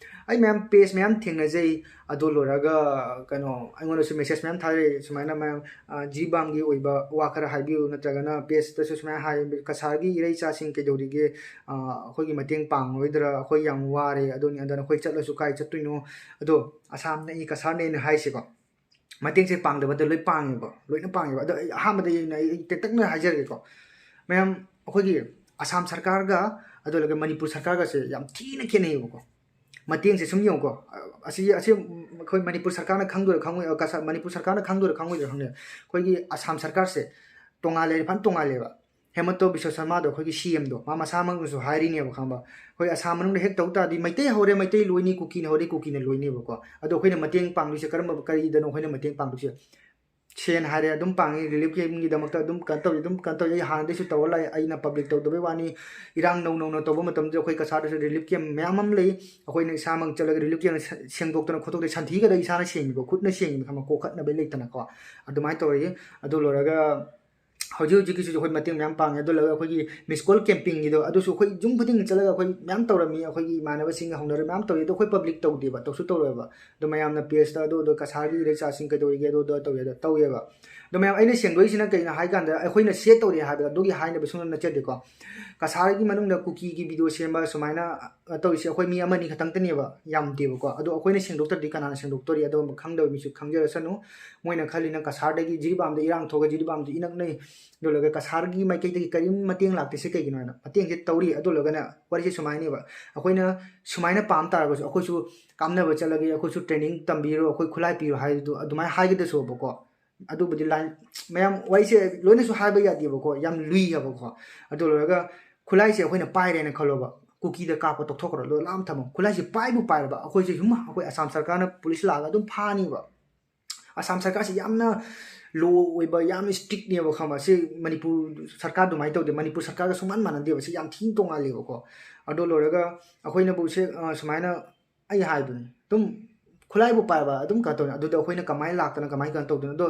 ꯑꯩ ꯃꯌꯥꯝ ꯄꯦꯖ ꯃꯌꯥꯝ ꯊꯦꯡꯅꯖꯩ꯫ ꯑꯗꯨ ꯂꯣꯏꯔꯒ ꯀꯩꯅꯣ ꯑꯩꯉꯣꯟꯗꯁꯨ ꯃꯦꯁꯦꯖ ꯃꯌꯥꯝ ꯊꯥꯔꯛꯑꯦ, ꯁꯨꯃꯥꯏꯅ ꯃꯌꯥꯝ ꯖꯤꯔꯤꯕꯥꯝꯒꯤ ꯑꯣꯏꯕ ꯋꯥ ꯈꯔ ꯍꯥꯏꯕꯤꯌꯨ, ꯅꯠꯇ꯭ꯔꯒꯅ ꯄꯦꯖꯇꯁꯨ ꯁꯨꯃꯥꯏꯅ ꯍꯥꯏ, "ꯀꯁꯥꯔꯒꯤ ꯏꯔꯩ ꯏꯆꯥꯁꯤꯡ ꯀꯩꯗꯧꯔꯤꯒꯦ? ꯑꯩꯈꯣꯏꯒꯤ ꯃꯇꯦꯡ ꯄꯥꯡꯉꯣꯏꯗ꯭ꯔꯥ? ꯑꯩꯈꯣꯏ ꯌꯥꯝ ꯋꯥꯔꯦ, ꯑꯗꯨꯅꯤ ꯑꯗꯥꯅꯤ, ꯑꯩꯈꯣꯏ ꯆꯠꯂꯁꯨ ꯀꯥꯏ ꯆꯠꯇꯣꯏꯅꯣ?" ꯑꯗꯣ ꯑꯁꯥꯝꯅ ꯑꯩ ꯀꯁꯥꯔꯅꯦꯅ ꯍꯥꯏꯁꯦꯀꯣ, ꯃꯇꯦꯡꯁꯦ ꯄꯥꯡꯗꯕꯗ ꯂꯣꯏ ꯄꯥꯡꯉꯦꯕ, ꯂꯣꯏꯅ ꯄꯥꯡꯉꯦꯕ꯫ ꯑꯗꯣ ꯑꯩ ꯑꯍꯥꯟꯕꯗ ꯑꯩꯅ, ꯑꯩ ꯇꯦꯟꯇꯛꯅ ꯍꯥꯏꯖꯔꯒꯦꯀꯣ ꯃꯌꯥꯝ, ꯑꯩꯈꯣꯏꯒꯤ ꯑꯁꯥꯝ ꯁꯔꯀꯥꯔꯒ ꯑꯗꯨ ꯂꯣꯏꯔꯒ ꯃꯅꯤꯄꯨꯔ ꯁꯔꯀꯥꯔꯒꯁꯦ ꯌꯥꯝ ꯊꯤꯅ ꯈꯦꯠꯅꯩꯌꯦꯕꯀꯣ꯫ ꯃꯇꯦꯡꯁꯦ ꯁꯨꯝ ꯌꯦꯡꯉꯨꯀꯣ, ꯑꯁꯤ, ꯑꯁꯤ ꯑꯩꯈꯣꯏ ꯃꯅꯤꯄꯨꯔ ꯁꯔꯀꯥꯔꯅ ꯈꯪꯗꯣꯏꯔꯥ ꯈꯪꯉꯣꯏ, ꯑ, ꯀꯁꯥ-, ꯃꯅꯤꯄꯨꯔ ꯁꯔꯀꯥꯔꯅ ꯈꯪꯗꯣꯏꯔꯥ ꯈꯪꯉꯣꯏꯗꯣꯏꯔꯥ ꯈꯪꯗꯦ, ꯑꯩꯈꯣꯏꯒꯤ ꯑꯁꯥꯝ ꯁꯔꯀꯥꯔꯁꯦ ꯇꯣꯉꯥꯜꯂꯦ, ꯐꯖꯅ ꯇꯣꯉꯥꯜꯂꯦꯕ꯫ ꯍꯦꯃꯟꯇ ꯕꯤꯁ꯭ꯋ ꯁꯔꯃꯥꯗꯣ, ꯑꯩꯈꯣꯏꯒꯤ ꯁꯤ ꯑꯦꯝꯗꯣ, ꯃꯥ ꯃꯁꯥꯃꯛꯅꯁꯨ ꯍꯥꯏꯔꯤꯅꯦꯕ, ꯈꯪꯕ? ꯑꯩꯈꯣꯏ ꯑꯁꯥꯝ ꯃꯅꯨꯡꯗ ꯍꯦꯛ ꯇꯧ ꯇꯥꯔꯗꯤ, ꯃꯩꯇꯩ ꯍꯧꯔꯦ ꯃꯩꯇꯩ ꯂꯣꯏꯅꯤ, ꯀꯨꯀꯤꯅ ꯍꯧꯔꯦ ꯀꯨꯀꯤꯅ ꯂꯣꯏꯅꯦꯕꯀꯣ꯫ ꯑꯗꯣ ꯑꯩꯈꯣꯏꯅ ꯃꯇꯦꯡ ꯄꯥꯡꯗꯣꯏꯁꯦ ꯀꯔꯝꯕ, ꯀꯔꯤꯗꯅꯣ ꯑꯩꯈꯣꯏꯅ ꯃꯇꯦꯡ ꯄꯥꯡꯗꯣꯏꯁꯦ? ꯁꯦꯟ ꯍꯥꯏꯔꯦ ꯑꯗꯨꯝ ꯄꯥꯡꯉꯤ, ꯔꯤꯂꯤꯐ ꯀꯦꯝꯒꯤꯗꯃꯛꯇ ꯑꯗꯨꯝ ꯀꯩꯅꯣ ꯇꯧꯔꯤ, ꯑꯗꯨꯝ ꯀꯩꯅꯣ ꯇꯧꯔꯤ꯫ ꯑꯩ ꯍꯥꯟꯅꯗꯩꯁꯨ ꯇꯧꯔ ꯂꯥꯛꯑꯦ, ꯑꯩꯅ ꯄꯕ꯭ꯂꯤꯛ ꯇꯧꯗꯕꯩ ꯋꯥꯅꯤ꯫ ꯏꯔꯥꯡ ꯅꯧ ꯅꯧꯅ ꯇꯧꯕ ꯃꯇꯝꯗ ꯑꯩꯈꯣꯏ ꯀꯁꯥꯔꯗꯁꯨ ꯔꯤꯂꯤꯐ ꯀꯦꯝ ꯃꯌꯥꯝ ꯑꯃ ꯂꯩ꯫ ꯑꯩꯈꯣꯏꯅ ꯏꯁꯥꯃꯛ ꯆꯠꯂꯒ ꯔꯤꯂꯤꯐ ꯀꯦꯝ ꯁꯦꯡꯗꯣꯛꯇꯅ ꯈꯣꯠꯇꯣꯛꯇꯅ, ꯁꯟꯊꯤꯒꯗ ꯏꯁꯥꯅ ꯁꯦꯡꯉꯤꯀꯣ, ꯈꯨꯠꯅ ꯁꯦꯡꯉꯤꯕ, ꯈꯪꯕ, ꯀꯣꯛꯈꯠꯅꯕꯩ ꯂꯩꯇꯅꯀꯣ꯫ ꯑꯗꯨꯃꯥꯏꯅ ꯇꯧꯔꯤ꯫ ꯑꯗꯨ ꯂꯣꯏꯔꯒ ꯍꯧꯖꯤꯛ ꯍꯧꯖꯤꯛꯀꯤꯁꯤꯁꯨ ꯑꯩꯈꯣꯏ ꯃꯇꯦꯡ ꯃꯌꯥꯝ ꯄꯥꯡꯉꯦ꯫ ꯑꯗꯨ ꯂꯣꯏꯔꯒ ꯑꯩꯈꯣꯏꯒꯤ ꯃꯤꯁ ꯀꯣꯜ ꯀꯦꯝꯄꯤꯡꯒꯤꯗꯣ, ꯑꯗꯨꯁꯨ ꯑꯩꯈꯣꯏ ꯌꯨꯝ ꯈꯨꯗꯤꯡꯒꯤ ꯆꯠꯂꯒ ꯑꯩꯈꯣꯏ ꯃꯌꯥꯝ ꯇꯧꯔꯝꯃꯤ, ꯑꯩꯈꯣꯏꯒꯤ ꯏꯃꯥꯟꯅꯕꯁꯤꯡꯒ ꯍꯧꯅꯔ ꯃꯌꯥꯝ ꯇꯧꯔꯤ꯫ ꯑꯗꯣ ꯑꯩꯈꯣꯏ ꯄꯕ꯭ꯂꯤꯛ ꯇꯧꯗꯦꯕ, ꯇꯧꯁꯨ ꯇꯧꯔꯣꯏꯕ꯫ ꯑꯗꯣ ꯃꯌꯥꯝꯅ ꯄꯦꯖꯇ ꯑꯗꯨ, ꯑꯗꯣ ꯀꯁꯥꯔꯒꯤ ꯏꯔꯩꯆꯥꯁꯤꯡ ꯀꯩꯗꯧꯔꯤꯒꯦ, ꯑꯗꯨ, ꯑꯗꯨ ꯇꯧꯋꯦ, ꯑꯗꯣ ꯇꯧꯋꯦꯕ꯫ ꯑꯗꯣ ꯃꯌꯥꯝ, ꯑꯩꯅ ꯁꯦꯡꯗꯣꯛꯏꯁꯤꯅ ꯀꯩꯅꯣ ꯍꯥꯏ ꯀꯥꯟꯗ, ꯑꯩꯈꯣꯏꯅ ꯁꯦꯠ ꯇꯧꯔꯤ ꯍꯥꯏꯕ ꯑꯗꯨꯒꯤ ꯍꯥꯏꯅꯕ ꯁꯨꯡꯅꯠ ꯅꯠꯆꯗꯦꯀꯣ꯫ ꯀꯁꯥꯔꯒꯤ ꯃꯅꯨꯡꯗ ꯀꯨꯀꯤꯒꯤ ꯚꯤꯗꯤꯑꯣ ꯁꯦꯝꯕ ꯁꯨꯃꯥꯏꯅ, ꯑ, ꯇꯧꯔꯤꯁꯦ ꯑꯩꯈꯣꯏ ꯃꯤ ꯑꯃꯅꯤ ꯈꯛꯇꯪꯇꯅꯦꯕ, ꯌꯥꯝꯗꯦꯕꯀꯣ꯫ ꯑꯗꯣ ꯑꯩꯈꯣꯏꯅ ꯁꯦꯡꯗꯣꯛꯇ꯭ꯔꯗꯤ ꯀꯅꯥꯅ ꯁꯦꯡꯗꯣꯛꯇꯣꯔꯤ? ꯑꯗꯣ ꯈꯪꯗꯕ ꯃꯤꯁꯨ ꯈꯪꯖꯔꯁꯅꯨ꯫ ꯃꯣꯏꯅ ꯈꯜꯂꯤꯅ ꯀꯁꯥꯔꯗꯒꯤ ꯖꯤꯔꯤꯕꯥꯝꯗ ꯏꯔꯥꯡ ꯊꯣꯛꯑꯒ ꯖꯤꯔꯤꯕꯥꯝꯗ ꯏꯅꯛ ꯅꯛꯏ, ꯑꯗꯨ ꯂꯣꯏꯔꯒ ꯀꯁꯥꯔꯒꯤ ꯃꯥꯏꯀꯩꯗꯒꯤ ꯀꯔꯤꯝ ꯃꯇꯦꯡ ꯂꯥꯛꯇ꯭ꯔꯤꯁꯦ ꯀꯩꯒꯤꯅꯣ ꯍꯥꯏꯅ ꯃꯇꯦꯡꯁꯦ ꯇꯧꯔꯤ꯫ ꯑꯗꯨ ꯂꯣꯏꯔꯒꯅ ꯋꯥꯔꯤꯁꯦ ꯁꯨꯃꯥꯏꯅꯦꯕ, ꯑꯩꯈꯣꯏꯅ ꯁꯨꯃꯥꯏꯅ ꯄꯥꯝ ꯇꯥꯔꯒꯁꯨ ꯑꯩꯈꯣꯏꯁꯨ ꯀꯥꯞꯅꯕ ꯆꯠꯂꯒꯦ, ꯑꯩꯈꯣꯏꯁꯨ ꯇ꯭ꯔꯦꯅꯤꯡ ꯇꯝꯕꯤꯔꯣ, ꯑꯩꯈꯣꯏ ꯈꯨꯠꯂꯥꯏ ꯄꯤꯔꯣ ꯍꯥꯏꯗꯨ ꯑꯗꯨꯃꯥꯏꯅ ꯍꯥꯏꯒꯗꯁꯨꯕꯀꯣ꯫ ꯑꯗꯨꯕꯨꯗꯤ ꯂꯥꯏ-, ꯃꯌꯥꯝ ꯋꯥꯔꯤꯁꯦ ꯂꯣꯏꯅꯁꯨ ꯍꯥꯏꯕ ꯌꯥꯗꯦꯕꯀꯣ, ꯌꯥꯝ ꯂꯨꯏ ꯍꯥꯏꯕꯀꯣ꯫ ꯑꯗꯨ ꯂꯣꯏꯔꯒ ꯈꯨꯠꯂꯥꯏꯁꯦ ꯑꯩꯈꯣꯏꯅ ꯄꯥꯏꯔꯦꯅ ꯈꯜꯂꯣꯕ, ꯀꯨꯀꯤꯗ ꯀꯥꯞꯄ ꯇꯣꯛꯊꯣꯛꯈ꯭ꯔꯣ, ꯂꯣꯏ ꯂꯥꯝ ꯊꯝꯃꯣ꯫ ꯈꯨꯠꯂꯥꯏꯁꯦ ꯄꯥꯏꯕꯨ ꯄꯥꯏꯔꯕ ꯑꯩꯈꯣꯏꯁꯦ ꯁꯨꯝ, ꯑꯩꯈꯣꯏ ꯑꯁꯥꯝ ꯁꯔꯀꯥꯔꯅ ꯄꯨꯂꯤꯁ ꯂꯥꯛꯑꯒ ꯑꯗꯨꯝ ꯐꯥꯅꯤꯕ꯫ ꯑꯁꯥꯝ ꯁꯔꯀꯥꯔꯁꯤ ꯌꯥꯝꯅ ꯂꯣ ꯑꯣꯏꯕ, ꯌꯥꯝꯅ ꯏꯁꯇ꯭ꯔꯤꯛꯅꯦꯕ, ꯈꯪꯕ? ꯁꯤ ꯃꯅꯤꯄꯨꯔ ꯁꯔꯀꯥꯔ ꯑꯗꯨꯃꯥꯏꯅ ꯇꯧꯗꯦ, ꯃꯅꯤꯄꯨꯔ ꯁꯔꯀꯥꯔꯒ ꯁꯨꯡꯃꯥꯟ ꯃꯥꯟꯅꯗꯦꯕ꯫ ꯁꯤ ꯌꯥꯝ ꯊꯤꯅ ꯇꯣꯡꯉꯥꯜꯂꯦꯕꯀꯣ꯫ ꯑꯗꯣ ꯂꯣꯏꯔꯒ ꯑꯩꯈꯣꯏꯅꯕꯨ ꯁꯦ-, ꯑ, ꯁꯨꯃꯥꯏꯅ ꯑꯩ ꯍꯥꯏꯗꯨꯅꯤ, ꯑꯗꯨꯝ ꯈꯨꯠꯂꯥꯏꯕꯨ ꯄꯥꯏꯕ ꯑꯗꯨꯝ ꯀꯩꯅꯣ ꯇꯧꯅꯤ꯫ ꯑꯗꯨꯗ ꯑꯩꯈꯣꯏꯅ ꯀꯃꯥꯏꯅ ꯂꯥꯛꯇꯅ ꯀꯃꯥꯏꯅ ꯀꯩꯅꯣ ꯇꯧꯗꯣꯏꯅꯣ? ꯑꯗꯣ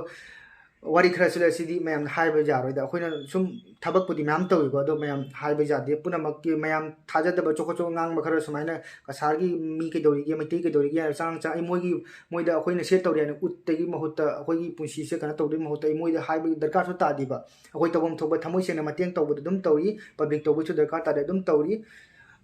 ꯋꯥꯔꯤ ꯈꯔꯁꯨ ꯂꯩ, ꯁꯤꯗꯤ ꯃꯌꯥꯝꯗ ꯍꯥꯏꯕ ꯌꯥꯔꯣꯏꯗ꯫ ꯑꯩꯈꯣꯏꯅ ꯁꯨꯝ ꯊꯕꯛꯄꯨꯗꯤ ꯃꯌꯥꯝ ꯇꯧꯋꯤꯀꯣ, ꯑꯗꯣ ꯃꯌꯥꯝ ꯍꯥꯏꯕ ꯌꯥꯗꯦ꯫ ꯄꯨꯝꯅꯃꯛꯀꯤ ꯃꯌꯥꯝ ꯊꯥꯖꯗꯕ ꯆꯣꯠ ꯆꯣꯠ ꯉꯥꯡꯕ ꯈꯔ, ꯁꯨꯃꯥꯏꯅ ꯀꯁꯥꯔꯒꯤ ꯃꯤ ꯀꯩꯗꯧꯔꯤꯒꯦ, ꯃꯩꯇꯩ ꯀꯩꯗꯧꯔꯤꯒꯦ ꯍꯥꯏꯅ ꯆꯥꯡ ꯆꯥꯡ ꯑꯩ ꯃꯣꯏꯒꯤ, ꯃꯣꯏꯗ ꯑꯩꯈꯣꯏꯅ ꯁꯦꯠ ꯇꯧꯔꯦ ꯍꯥꯏꯅ ꯎꯠꯇꯒꯤ ꯃꯍꯨꯠꯇ, ꯑꯩꯈꯣꯏꯒꯤ ꯄꯨꯟꯁꯤꯁꯦ ꯀꯩꯅꯣ ꯇꯧꯗꯣꯏ ꯃꯍꯨꯠꯇ, ꯑꯩ ꯃꯣꯏꯗ ꯍꯥꯏꯕꯒꯤ ꯗꯔꯀꯥꯔꯁꯨ ꯇꯥꯗꯦꯕ꯫ ꯑꯩꯈꯣꯏ ꯇꯧꯐꯝ ꯊꯣꯛꯄ ꯊꯃꯣꯏ ꯁꯦꯡꯅ ꯃꯇꯦꯡ ꯇꯧꯕꯗ ꯑꯗꯨꯝ ꯇꯧꯔꯤ, ꯄꯕ꯭ꯂꯤꯛ ꯇꯧꯕꯁꯨ ꯗꯔꯀꯥꯔ ꯇꯥꯗꯦ, ꯑꯗꯨꯝ ꯇꯧꯔꯤ꯫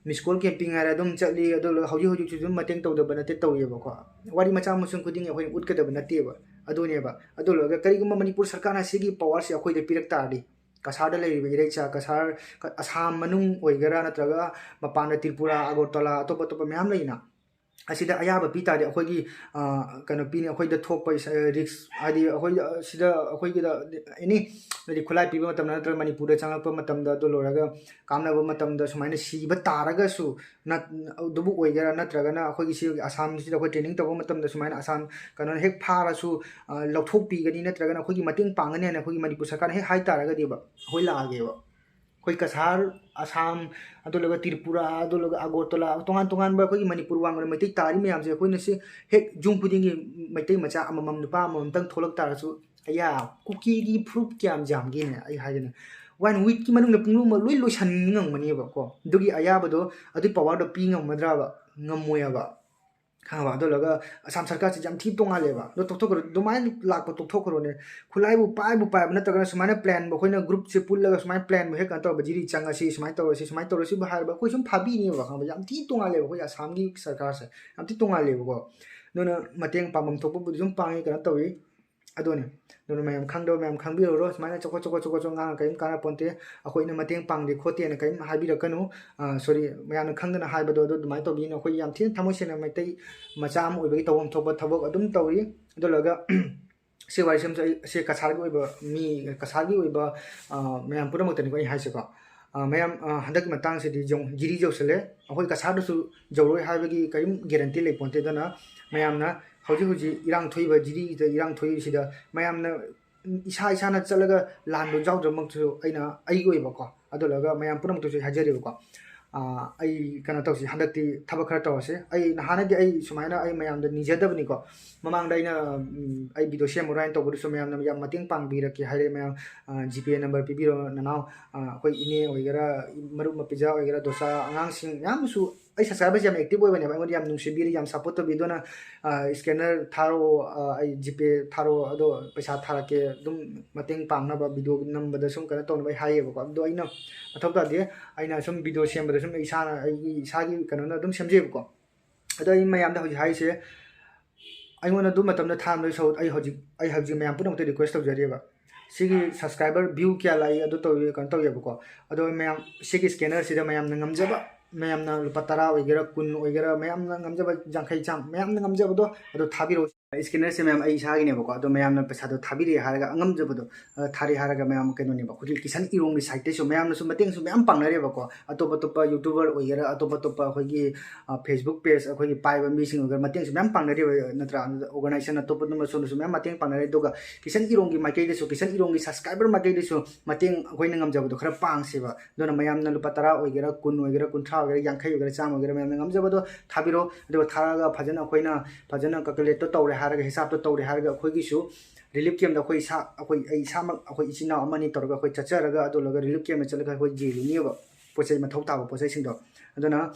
ꯃꯤꯁ ꯀꯣꯜ ꯀꯦꯝꯄꯤꯡ ꯍꯥꯏꯔꯦ, ꯑꯗꯨꯝ ꯆꯠꯂꯤ꯫ ꯑꯗꯨ ꯂꯣꯏꯔꯒ ꯍꯧꯖꯤꯛ ꯍꯧꯖꯤꯛꯁꯨ ꯑꯗꯨꯝ ꯃꯇꯦꯡ ꯇꯧꯗꯕ ꯅꯠꯇꯦ, ꯇꯧꯔꯤꯑꯕꯀꯣ꯫ ꯋꯥꯔꯤ ꯃꯆꯥ ꯃꯁꯨꯝ ꯈꯨꯗꯤꯡꯒꯤ ꯑꯩꯈꯣꯏꯅ ꯎꯠꯀꯗꯕ ꯅꯠꯇꯦꯕ꯫ ꯑꯗꯨꯅꯦꯕ꯫ ꯑꯗꯨ ꯂꯣꯏꯔꯒ ꯀꯔꯤꯒꯨꯝꯕ ꯃꯅꯤꯄꯨꯔ ꯁꯔꯀꯥꯔꯅ ꯁꯤꯒꯤ ꯄꯋꯥꯔꯁꯤ ꯑꯩꯈꯣꯏꯗ ꯄꯤꯔꯛ ꯇꯥꯔꯗꯤ, ꯀꯁꯥꯔꯗ ꯂꯩꯔꯤꯕ ꯏꯔꯩꯆꯥ, ꯀꯁꯥꯔ, ꯀ-, ꯑꯁꯥꯝ ꯃꯅꯨꯡ ꯑꯣꯏꯒꯦꯔꯥ, ꯅꯠꯇ꯭ꯔꯒ ꯃꯄꯥꯟꯗ ꯇ꯭ꯔꯤꯄꯨꯔꯥ, ꯑꯒꯔꯇꯂꯥ, ꯑꯇꯣꯞ ꯑꯇꯣꯞꯄ ꯃꯌꯥꯝ ꯂꯩꯅ, ꯑꯁꯤꯗ ꯑꯌꯥꯕ ꯄꯤ ꯇꯥꯔꯗꯤ ꯑꯩꯈꯣꯏꯒꯤ, ꯑ, ꯀꯩꯅꯣ ꯄꯤꯅꯤ, ꯑꯩꯈꯣꯏꯗ ꯊꯣꯛꯄ ꯏꯁ-, ꯔꯤꯛꯁ, ꯍꯥꯏꯗꯤ ꯑꯩꯈꯣꯏ, ꯑ, ꯁꯤꯗ ꯑꯩꯈꯣꯏꯒꯤꯗ ꯑꯦꯅꯤ, ꯍꯥꯏꯗꯤ ꯈꯨꯠꯂꯥꯏ ꯄꯤꯕ ꯃꯇꯝꯗ ꯅꯠꯇ꯭ꯔꯒ ꯃꯅꯤꯄꯨꯔꯗ ꯆꯪꯂꯛꯄ ꯃꯇꯝꯗ, ꯑꯗꯨ ꯂꯣꯏꯔꯒ ꯀꯥꯞꯅꯕ ꯃꯇꯝꯗ ꯁꯨꯃꯥꯏꯅ ꯁꯤꯕ ꯇꯥꯔꯒꯁꯨ, ꯅꯠ-, ꯑꯗꯨꯕꯨ ꯑꯣꯏꯒꯦꯔꯥ, ꯅꯠꯇ꯭ꯔꯒꯅ ꯑꯩꯈꯣꯏꯒꯤ ꯁꯤ ꯑꯁꯥꯝꯁꯤꯗ ꯑꯩꯈꯣꯏ ꯇ꯭ꯔꯦꯅꯤꯡ ꯇꯧꯕ ꯃꯇꯝꯗ ꯁꯨꯃꯥꯏꯅ ꯑꯁꯥꯝ ꯀꯩꯅꯣꯅ ꯍꯦꯛ ꯐꯥꯔꯁꯨ, ꯑ, ꯂꯧꯊꯣꯛꯄꯤꯒꯅꯤ, ꯅꯠꯇ꯭ꯔꯒꯅ ꯑꯩꯈꯣꯏꯒꯤ ꯃꯇꯦꯡ ꯄꯥꯡꯒꯅꯤ ꯍꯥꯏꯅ ꯑꯩꯈꯣꯏꯒꯤ ꯃꯅꯤꯄꯨꯔ ꯁꯔꯀꯥꯔꯅ ꯍꯦꯛ ꯍꯥꯏ ꯇꯥꯔꯒꯗꯤꯕ, ꯑꯩꯈꯣꯏ ꯂꯥꯛꯑꯒꯦꯕ꯫ ꯑꯩꯈꯣꯏ ꯀꯁꯥꯔ, ꯑꯁꯥꯝ, ꯑꯗꯨ ꯂꯣꯏꯔꯒ ꯇ꯭ꯔꯤꯄꯨꯔꯥ, ꯑꯗꯨ ꯂꯣꯏꯔꯒ ꯑꯒꯣꯔꯇꯂꯥ, ꯇꯣꯉꯥꯟ ꯇꯣꯉꯥꯟꯕ ꯑꯩꯈꯣꯏꯒꯤ ꯃꯅꯤꯄꯨꯔ ꯋꯥꯡꯃꯗ ꯃꯩꯇꯩ ꯇꯥꯔꯤ ꯃꯌꯥꯝꯁꯦ, ꯑꯩꯈꯣꯏꯅ ꯁꯤ ꯍꯦꯛ ꯌꯨꯝ ꯈꯨꯗꯤꯡꯒꯤ ꯃꯩꯇꯩ ꯃꯆꯥ ꯑꯃꯃꯝ, ꯅꯨꯄꯥ ꯑꯃꯃꯝꯇꯪ ꯊꯣꯛꯂꯛ ꯇꯥꯔꯁꯨ, ꯑꯌꯥ, ꯀꯨꯀꯤꯒꯤ ꯐꯨꯔꯨꯞ ꯀꯌꯥꯝ ꯌꯥꯝꯒꯦꯅꯦ? ꯑꯩ ꯍꯥꯏꯒꯦꯅꯦ, ꯋꯥꯟ ꯋꯤꯛꯀꯤ ꯃꯅꯨꯡꯗ ꯄꯨꯝꯅꯃꯛ ꯂꯣꯏ ꯂꯣꯏꯁꯟ ꯉꯝꯒꯅꯦꯕꯀꯣ꯫ ꯑꯗꯨꯒꯤ ꯑꯌꯥꯕꯗꯣ, ꯑꯗꯨꯒꯤ ꯄꯋꯥꯔꯗꯣ ꯄꯤ ꯉꯝꯒꯗ꯭ꯔꯕ? ꯉꯝꯃꯣꯏꯕ꯫ ꯈꯪꯉꯕ? ꯑꯗꯨ ꯂꯣꯏꯔꯒ ꯑꯁꯥꯝ ꯁꯔꯀꯥꯔꯁꯤ ꯌꯥꯝ ꯊꯤ ꯇꯣꯡꯉꯥꯜꯂꯦꯕ꯫ ꯑꯗꯣ ꯇꯣꯛꯊꯣꯛꯈ꯭ꯔꯣ, ꯑꯗꯨꯃꯥꯏꯅ ꯂꯥꯛꯄ ꯇꯣꯛꯊꯣꯛꯈ꯭ꯔꯣꯅꯦ꯫ ꯈꯨꯠꯂꯥꯏꯕꯨ ꯄꯥꯏꯕꯨ ꯄꯥꯏꯕ ꯅꯠꯇ꯭ꯔꯒꯅ ꯁꯨꯃꯥꯏꯅ ꯄ꯭ꯂꯥꯟꯕꯨ, ꯑꯩꯈꯣꯏꯅ ꯒ꯭ꯔꯨꯞꯁꯦ ꯄꯨꯜꯂꯒ ꯁꯨꯃꯥꯏꯅ ꯄ꯭ꯂꯥꯟꯕꯨ ꯍꯦꯛ ꯀꯩꯅꯣ ꯇꯧꯔꯕ, ꯖꯤꯔꯤ ꯆꯪꯉꯁꯤ, ꯁꯨꯃꯥꯏꯅ ꯇꯧꯔꯁꯤ, ꯁꯨꯃꯥꯏꯅ ꯇꯧꯔꯁꯤꯕꯨ ꯍꯥꯏꯔꯕ, ꯑꯩꯈꯣꯏ ꯁꯨꯝ ꯐꯥꯕꯤꯅꯦꯕ, ꯈꯪꯉꯕ? ꯌꯥꯝ ꯊꯤ ꯇꯣꯡꯉꯥꯜꯂꯦꯕ ꯑꯩꯈꯣꯏ ꯑꯁꯥꯝꯒꯤ ꯁꯔꯀꯥꯔꯁꯦ, ꯌꯥꯝ ꯊꯤ ꯇꯣꯡꯉꯥꯜꯂꯦꯕꯀꯣ꯫ ꯑꯗꯨꯅ ꯃꯇꯦꯡ ꯄꯥꯡꯐꯝ ꯊꯣꯛꯄꯕꯨꯗꯤ ꯑꯗꯨꯝ ꯄꯥꯡꯉꯤ, ꯀꯩꯅꯣ ꯇꯧꯏ꯫ ꯑꯗꯨꯅꯤ꯫ ꯑꯗꯨꯅ ꯃꯌꯥꯝ ꯈꯪꯗꯕ ꯃꯌꯥꯝ ꯈꯪꯕꯤꯔꯨꯔꯣ꯫ ꯁꯨꯃꯥꯏꯅ ꯆꯀꯣꯠ ꯆꯀꯣꯠ ꯆꯀꯣꯠ ꯆꯀꯣꯠ ꯉꯥꯡꯉ ꯀꯔꯤꯝ ꯀꯥꯟꯅꯄꯣꯟꯇꯦ꯫ ꯑꯩꯈꯣꯏꯅ ꯃꯇꯦꯡ ꯄꯥꯡꯗꯦ ꯈꯣꯠꯇꯦꯅ ꯀꯔꯤꯝ ꯍꯥꯏꯕꯤꯔꯛꯀꯅꯨ꯫ ꯑ, sorry, ꯃꯌꯥꯝꯅ ꯈꯪꯗꯅ ꯍꯥꯏꯕꯗꯣ ꯑꯗꯨ ꯑꯗꯨꯃꯥꯏꯅ ꯇꯧꯕꯤꯅꯨ꯫ ꯑꯩꯈꯣꯏ ꯌꯥꯝ ꯊꯤꯅ ꯊꯃꯣꯏ ꯁꯦꯡꯅ ꯃꯩꯇꯩ ꯃꯆꯥ ꯑꯃ ꯑꯣꯏꯕꯒꯤ ꯇꯧꯐꯝ ꯊꯣꯛꯄ ꯊꯕꯛ ꯑꯗꯨꯝ ꯇꯧꯔꯤ꯫ ꯑꯗꯨ ꯂꯣꯏꯔꯒ ꯁꯤ ꯋꯥꯔꯤꯁꯤꯃꯁꯨ ꯑꯩ, ꯁꯤ ꯀꯁꯥꯔꯒꯤ ꯑꯣꯏꯕ ꯃꯤ, ꯀꯁꯥꯔꯒꯤ ꯑꯣꯏꯕ, ꯑ, ꯃꯌꯥꯝ ꯄꯨꯝꯅꯃꯛꯇꯅꯤꯀꯣ ꯑꯩ ꯍꯥꯏꯁꯦꯀꯣ꯫ ꯑ, ꯃꯌꯥꯝ, ꯑ, ꯍꯟꯗꯛꯀꯤ ꯃꯇꯥꯡꯁꯤꯗꯤ ꯌꯧ-, ꯖꯤꯔꯤ ꯌꯧꯁꯜꯂꯦ꯫ ꯑꯩꯈꯣꯏ ꯀꯁꯥꯔꯗꯁꯨ ꯌꯧꯔꯣꯏ ꯍꯥꯏꯕꯒꯤ ꯀꯔꯤꯝ ꯒꯦꯔꯦꯟꯇꯤ ꯂꯩꯄꯣꯟꯇꯦ꯫ ꯑꯗꯨꯅ ꯃꯌꯥꯝꯅ ꯍꯧꯖꯤꯛ ꯍꯧꯖꯤꯛ ꯏꯔꯥꯡ ꯊꯣꯛꯏꯕ, ꯖꯤꯔꯤꯗ ꯏꯔꯥꯡ ꯊꯣꯛꯏꯕꯁꯤꯗ ꯃꯌꯥꯝꯅ ꯏꯁꯥ ꯏꯁꯥꯅ ꯆꯠꯂꯒ ꯂꯥꯟꯕ ꯌꯥꯎꯗ꯭ꯔꯃꯛꯁꯨ, ꯑꯩꯅ ꯑꯩꯒꯤ ꯑꯣꯏꯕꯀꯣ, ꯑꯗꯨ ꯂꯣꯏꯔꯒ ꯃꯌꯥꯝ ꯄꯨꯝꯅꯃꯛꯇꯁꯨ ꯑꯩ ꯍꯥꯏꯖꯔꯤꯕꯀꯣ, ꯑꯥ, ꯑꯩ ꯀꯩꯅꯣ ꯇꯧꯁꯤ, ꯍꯟꯗꯛꯇꯤ ꯊꯕꯛ ꯈꯔ ꯇꯧꯔꯁꯤ꯫ ꯑꯩ ꯍꯥꯟꯅꯗꯤ ꯑꯩ ꯁꯨꯃꯥꯏꯅ ꯑꯩ ꯃꯌꯥꯝꯗ ꯅꯤꯖꯗꯕꯅꯤꯀꯣ꯫ ꯃꯃꯥꯡꯗ ꯑꯩꯅ, ꯎꯝ, ꯑꯩ ꯚꯤꯗꯤꯑꯣ ꯁꯦꯝꯃꯨꯔꯥ ꯍꯥꯏꯅ ꯇꯧꯕꯗꯨꯁꯨ ꯃꯌꯥꯝꯅ ꯌꯥꯝ ꯃꯇꯦꯡ ꯄꯥꯡꯕꯤꯔꯛꯀꯦ ꯍꯥꯏꯔꯦ ꯃꯌꯥꯝ꯫ ꯑꯥ, GPay number ꯄꯤꯕꯤꯔꯣ ꯅꯅꯥꯎ꯫ ꯑꯥ, ꯑꯩꯈꯣꯏ ꯏꯅꯦ ꯑꯣꯏꯒꯦꯔꯥ, ꯃꯔꯨꯞ ꯃꯄꯤꯖꯥ ꯑꯣꯏꯒꯦꯔꯥ, ꯗꯣꯁꯥ ꯑꯉꯥꯡꯁꯤꯡ ꯃꯌꯥꯝ ꯑꯃꯁꯨ, ꯑꯩ subscriberꯁꯦ ꯌꯥꯝ active ꯑꯣꯏꯕꯅꯦꯕ, ꯑꯩꯉꯣꯟꯗ ꯌꯥꯝ ꯅꯨꯡꯁꯤꯕꯤꯔꯤ, ꯌꯥꯝ support ꯇꯧꯕꯤ꯫ ꯑꯗꯨꯅ, ꯑꯥ, scanner ꯊꯥꯔꯛꯑꯣ, ꯑꯥ, ꯑꯩ GPay ꯊꯥꯔꯛꯑꯣ, ꯑꯗꯣ ꯄꯩꯁꯥ ꯊꯥꯔꯛꯀꯦ, ꯑꯗꯨꯝ ꯃꯇꯦꯡ ꯄꯥꯡꯅꯕ, ꯚꯤꯗꯤꯑꯣ ꯅꯝꯕꯗ ꯁꯨꯝ ꯀꯩꯅꯣ ꯇꯧꯅꯕ ꯑꯩ ꯍꯥꯏꯌꯦꯕꯀꯣ꯫ ꯑꯗꯣ ꯑꯩꯅ ꯃꯊꯧ ꯇꯥꯗꯦ, ꯑꯩꯅ ꯁꯨꯝ ꯚꯤꯗꯤꯑꯣ ꯁꯦꯝꯕꯗ ꯁꯨꯝ ꯑꯩ ꯏꯁꯥꯅ, ꯑꯩꯒꯤ ꯏꯁꯥꯒꯤ ꯀꯩꯅꯣꯅ ꯑꯗꯨꯝ ꯁꯦꯝꯖꯩꯕꯀꯣ꯫ ꯑꯗꯣ ꯑꯩ ꯃꯌꯥꯝꯗ ꯍꯧꯖꯤꯛ ꯍꯥꯏꯔꯤꯁꯦ, ꯑꯩꯉꯣꯟꯗ ꯑꯗꯨ ꯃꯇꯝꯗ ꯊꯥꯔꯝꯗꯣꯏ ꯁꯔꯨꯛ, ꯑꯩ ꯍꯧꯖꯤꯛ, ꯑꯩ ꯍꯧꯖꯤꯛ ꯃꯌꯥꯝ ꯄꯨꯝꯅꯃꯛꯇ request ꯇꯧꯖꯔꯤꯕ, ꯁꯤꯒꯤ subscriber view ꯀꯌꯥ ꯂꯥꯛꯏ ꯑꯗꯨ ꯇꯧꯏ, ꯀꯩꯅꯣ ꯇꯧꯋꯦꯕꯀꯣ꯫ ꯑꯗꯣ ꯃꯌꯥꯝ, ꯁꯤꯒꯤ scannerꯁꯤꯗ ꯃꯌꯥꯝꯅ ꯉꯝꯖꯕ, ꯃꯌꯥꯝꯅ ꯂꯨꯄꯥ ꯇꯔꯥ ꯑꯣꯏꯒꯦꯔꯥ, ꯀꯨꯟ ꯑꯣꯏꯒꯦꯔꯥ, ꯃꯌꯥꯝꯅ ꯉꯝꯖꯕ, ꯌꯥꯡꯈꯩ, ꯆꯥꯝꯃ, ꯃꯌꯥꯝꯅ ꯉꯝꯖꯕꯗꯣ ꯑꯗꯣ ꯊꯥꯕꯤꯔꯛꯑꯣ꯫ Scannerꯁꯦ ꯃꯌꯥꯝ ꯑꯩ ꯏꯁꯥꯒꯤꯅꯦꯕꯀꯣ, ꯑꯗꯣ ꯃꯌꯥꯝꯅ ꯄꯩꯁꯥꯗꯣ ꯊꯥꯕꯤꯔꯛꯑꯦ ꯍꯥꯏꯔꯒ, ꯑꯉꯝꯖꯕꯗꯣ, ꯑ, ꯊꯥꯔꯛꯑꯦ ꯍꯥꯏꯔꯒ ꯃꯌꯥꯝ ꯀꯩꯅꯣꯅꯦꯕ, ꯍꯧꯖꯤꯛ ꯀꯤꯁꯟ ꯏꯔꯣꯡꯒꯤ sideꯇꯩꯁꯨ ꯃꯌꯥꯝꯅꯁꯨ ꯃꯇꯦꯡꯁꯨ ꯃꯌꯥꯝ ꯄꯥꯡꯅꯔꯦꯕꯀꯣ꯫ ꯑꯇꯣꯞ ꯑꯇꯣꯞꯄ YouTuber ꯑꯣꯏꯒꯦꯔꯥ, ꯑꯇꯣꯞ ꯑꯇꯣꯞꯄ ꯑꯩꯈꯣꯏꯒꯤ, ꯑ, Facebook page ꯑꯩꯈꯣꯏꯒꯤ ꯄꯥꯏꯕ ꯃꯤꯁꯤꯡ ꯑꯣꯏꯒꯦꯔꯥ, ꯃꯇꯦꯡꯁꯨ ꯃꯌꯥꯝ ꯄꯥꯡꯅꯔꯦꯕ, ꯅꯠꯇ꯭ꯔꯥ? ꯑꯗꯨꯗ organization ꯑꯇꯣꯞꯄ ꯑꯗꯨꯝꯕ ꯁꯣꯝꯗꯁꯨ ꯃꯌꯥꯝ ꯃꯇꯦꯡ ꯄꯥꯡꯅꯔꯦ꯫ ꯑꯗꯨꯒ ꯀꯤꯁꯟ ꯏꯔꯣꯡꯒꯤ ꯃꯥꯏꯀꯩꯗꯁꯨ, ꯀꯤꯁꯟ ꯏꯔꯣꯡꯒꯤ subscriber ꯃꯥꯏꯀꯩꯗꯁꯨ ꯃꯇꯦꯡ ꯑꯩꯈꯣꯏꯅ ꯉꯝꯖꯕꯗꯣ ꯈꯔ ꯄꯥꯡꯁꯦꯕ꯫ ꯑꯗꯨꯅ ꯃꯌꯥꯝꯅ ꯂꯨꯄꯥ ꯇꯔꯥ ꯑꯣꯏꯒꯦꯔꯥ, ꯀꯨꯟ ꯑꯣꯏꯒꯦꯔꯥ, ꯀꯨꯟꯊ꯭ꯔꯥ ꯑꯣꯏꯒꯦꯔꯥ, ꯌꯥꯡꯈꯩ ꯑꯣꯏꯒꯦꯔꯥ, ꯆꯥꯝꯃ ꯑꯣꯏꯒꯦꯔꯥ, ꯃꯌꯥꯝꯅ ꯉꯝꯖꯕꯗꯣ ꯊꯥꯕꯤꯔꯣ꯫ ꯑꯗꯨꯒ ꯊꯥꯔꯒ ꯐꯖꯅ ꯑꯩꯈꯣꯏꯅ ꯐꯖꯅ calculateꯇꯣ ꯇꯧꯔꯦ ꯍꯥꯏꯔꯒ, ꯍꯤꯁꯥꯞꯇꯣ ꯇꯧꯔꯦ ꯍꯥꯏꯔꯒ, ꯑꯩꯈꯣꯏꯒꯤꯁꯨ relief campꯇ ꯑꯩꯈꯣꯏ ꯏꯁꯥ, ꯑꯩꯈꯣꯏ, ꯑꯩ ꯏꯁꯥꯃꯛ, ꯑꯩꯈꯣꯏ ꯏꯆꯤꯟ ꯏꯅꯥꯎ ꯑꯃꯅꯤ ꯇꯧꯔꯒ ꯑꯩꯈꯣꯏ ꯆꯠꯆꯔꯒ, ꯑꯗꯨ ꯂꯣꯏꯔꯒ relief campꯇ ꯆꯠꯂꯒ ꯑꯩꯈꯣꯏ ꯌꯦꯜꯂꯨꯅꯦꯕ, ꯄꯣꯠ ꯆꯩ ꯃꯊꯧ ꯇꯥꯕ ꯄꯣꯠ ꯆꯩꯁꯤꯡꯗꯣ꯫ ꯑꯗꯨꯅ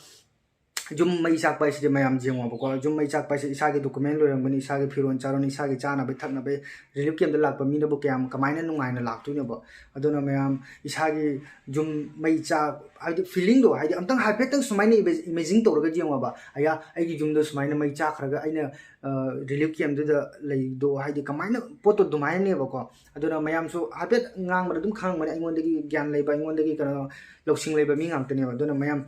ꯌꯨꯝ ꯃꯩ ꯆꯥꯛꯄ ꯍꯥꯏꯁꯤꯗꯤ ꯃꯌꯥꯝ ꯌꯦꯡꯉꯣꯕꯀꯣ, ꯌꯨꯝ ꯃꯩ ꯆꯥꯛꯄ ꯍꯥꯏꯁꯤ ꯏꯁꯥꯒꯤ document ꯂꯣꯏꯔꯝꯒꯅꯤ, ꯏꯁꯥꯒꯤ ꯐꯤꯔꯣꯜ ꯆꯥꯔꯣꯟ, ꯏꯁꯥꯒꯤ ꯆꯥꯅꯕ ꯊꯛꯅꯕ, relief campꯇ ꯂꯥꯛꯄ ꯃꯤꯅꯕꯨ ꯀꯌꯥꯝ, ꯀꯃꯥꯏꯅ ꯅꯨꯡꯉꯥꯏꯅ ꯂꯥꯛꯇꯣꯏꯅꯣꯕ? ꯑꯗꯨꯅ ꯃꯌꯥꯝ ꯏꯁꯥꯒꯤ ꯌꯨꯝ ꯃꯩ ꯆꯥꯛ, ꯍꯥꯏꯗꯤ feelingꯗꯣ, ꯍꯥꯏꯗꯤ ꯑꯝꯇꯪ ꯍꯥꯏꯐꯦꯠꯇꯪ ꯁꯨꯃꯥꯏꯅ ima-, imagine ꯇꯧꯔꯒ ꯌꯦꯡꯉꯣꯕ꯫ ꯑꯌꯥ, ꯑꯩꯒꯤ ꯌꯨꯝꯗ ꯁꯨꯃꯥꯏꯅ ꯃꯩ ꯆꯥꯛꯈ꯭ꯔꯒ ꯑꯩꯅ, ꯑ, relief campꯗꯨꯗ ꯂꯩꯗꯣ, ꯍꯥꯏꯗꯤ ꯀꯃꯥꯏꯅ ꯄꯣꯠꯇꯣ ꯑꯗꯨꯃꯥꯏꯅꯅꯦꯕꯀꯣ꯫ ꯑꯗꯨꯅ ꯃꯌꯥꯝꯁꯨ ꯍꯥꯏꯐꯦꯠ ꯉꯥꯡꯕꯗ ꯑꯗꯨꯝ ꯈꯪꯉꯝꯒꯅꯤ, ꯑꯩꯉꯣꯟꯗꯒꯤ ꯒ꯭ꯌꯥꯟ ꯂꯩꯕ, ꯑꯩꯉꯣꯟꯗꯒꯤ ꯀꯩꯅꯣ ꯂꯧꯁꯤꯡ ꯂꯩꯕ ꯃꯤ ꯉꯥꯛꯇꯅꯦꯕ꯫ ꯑꯗꯨꯅ ꯃꯌꯥꯝ,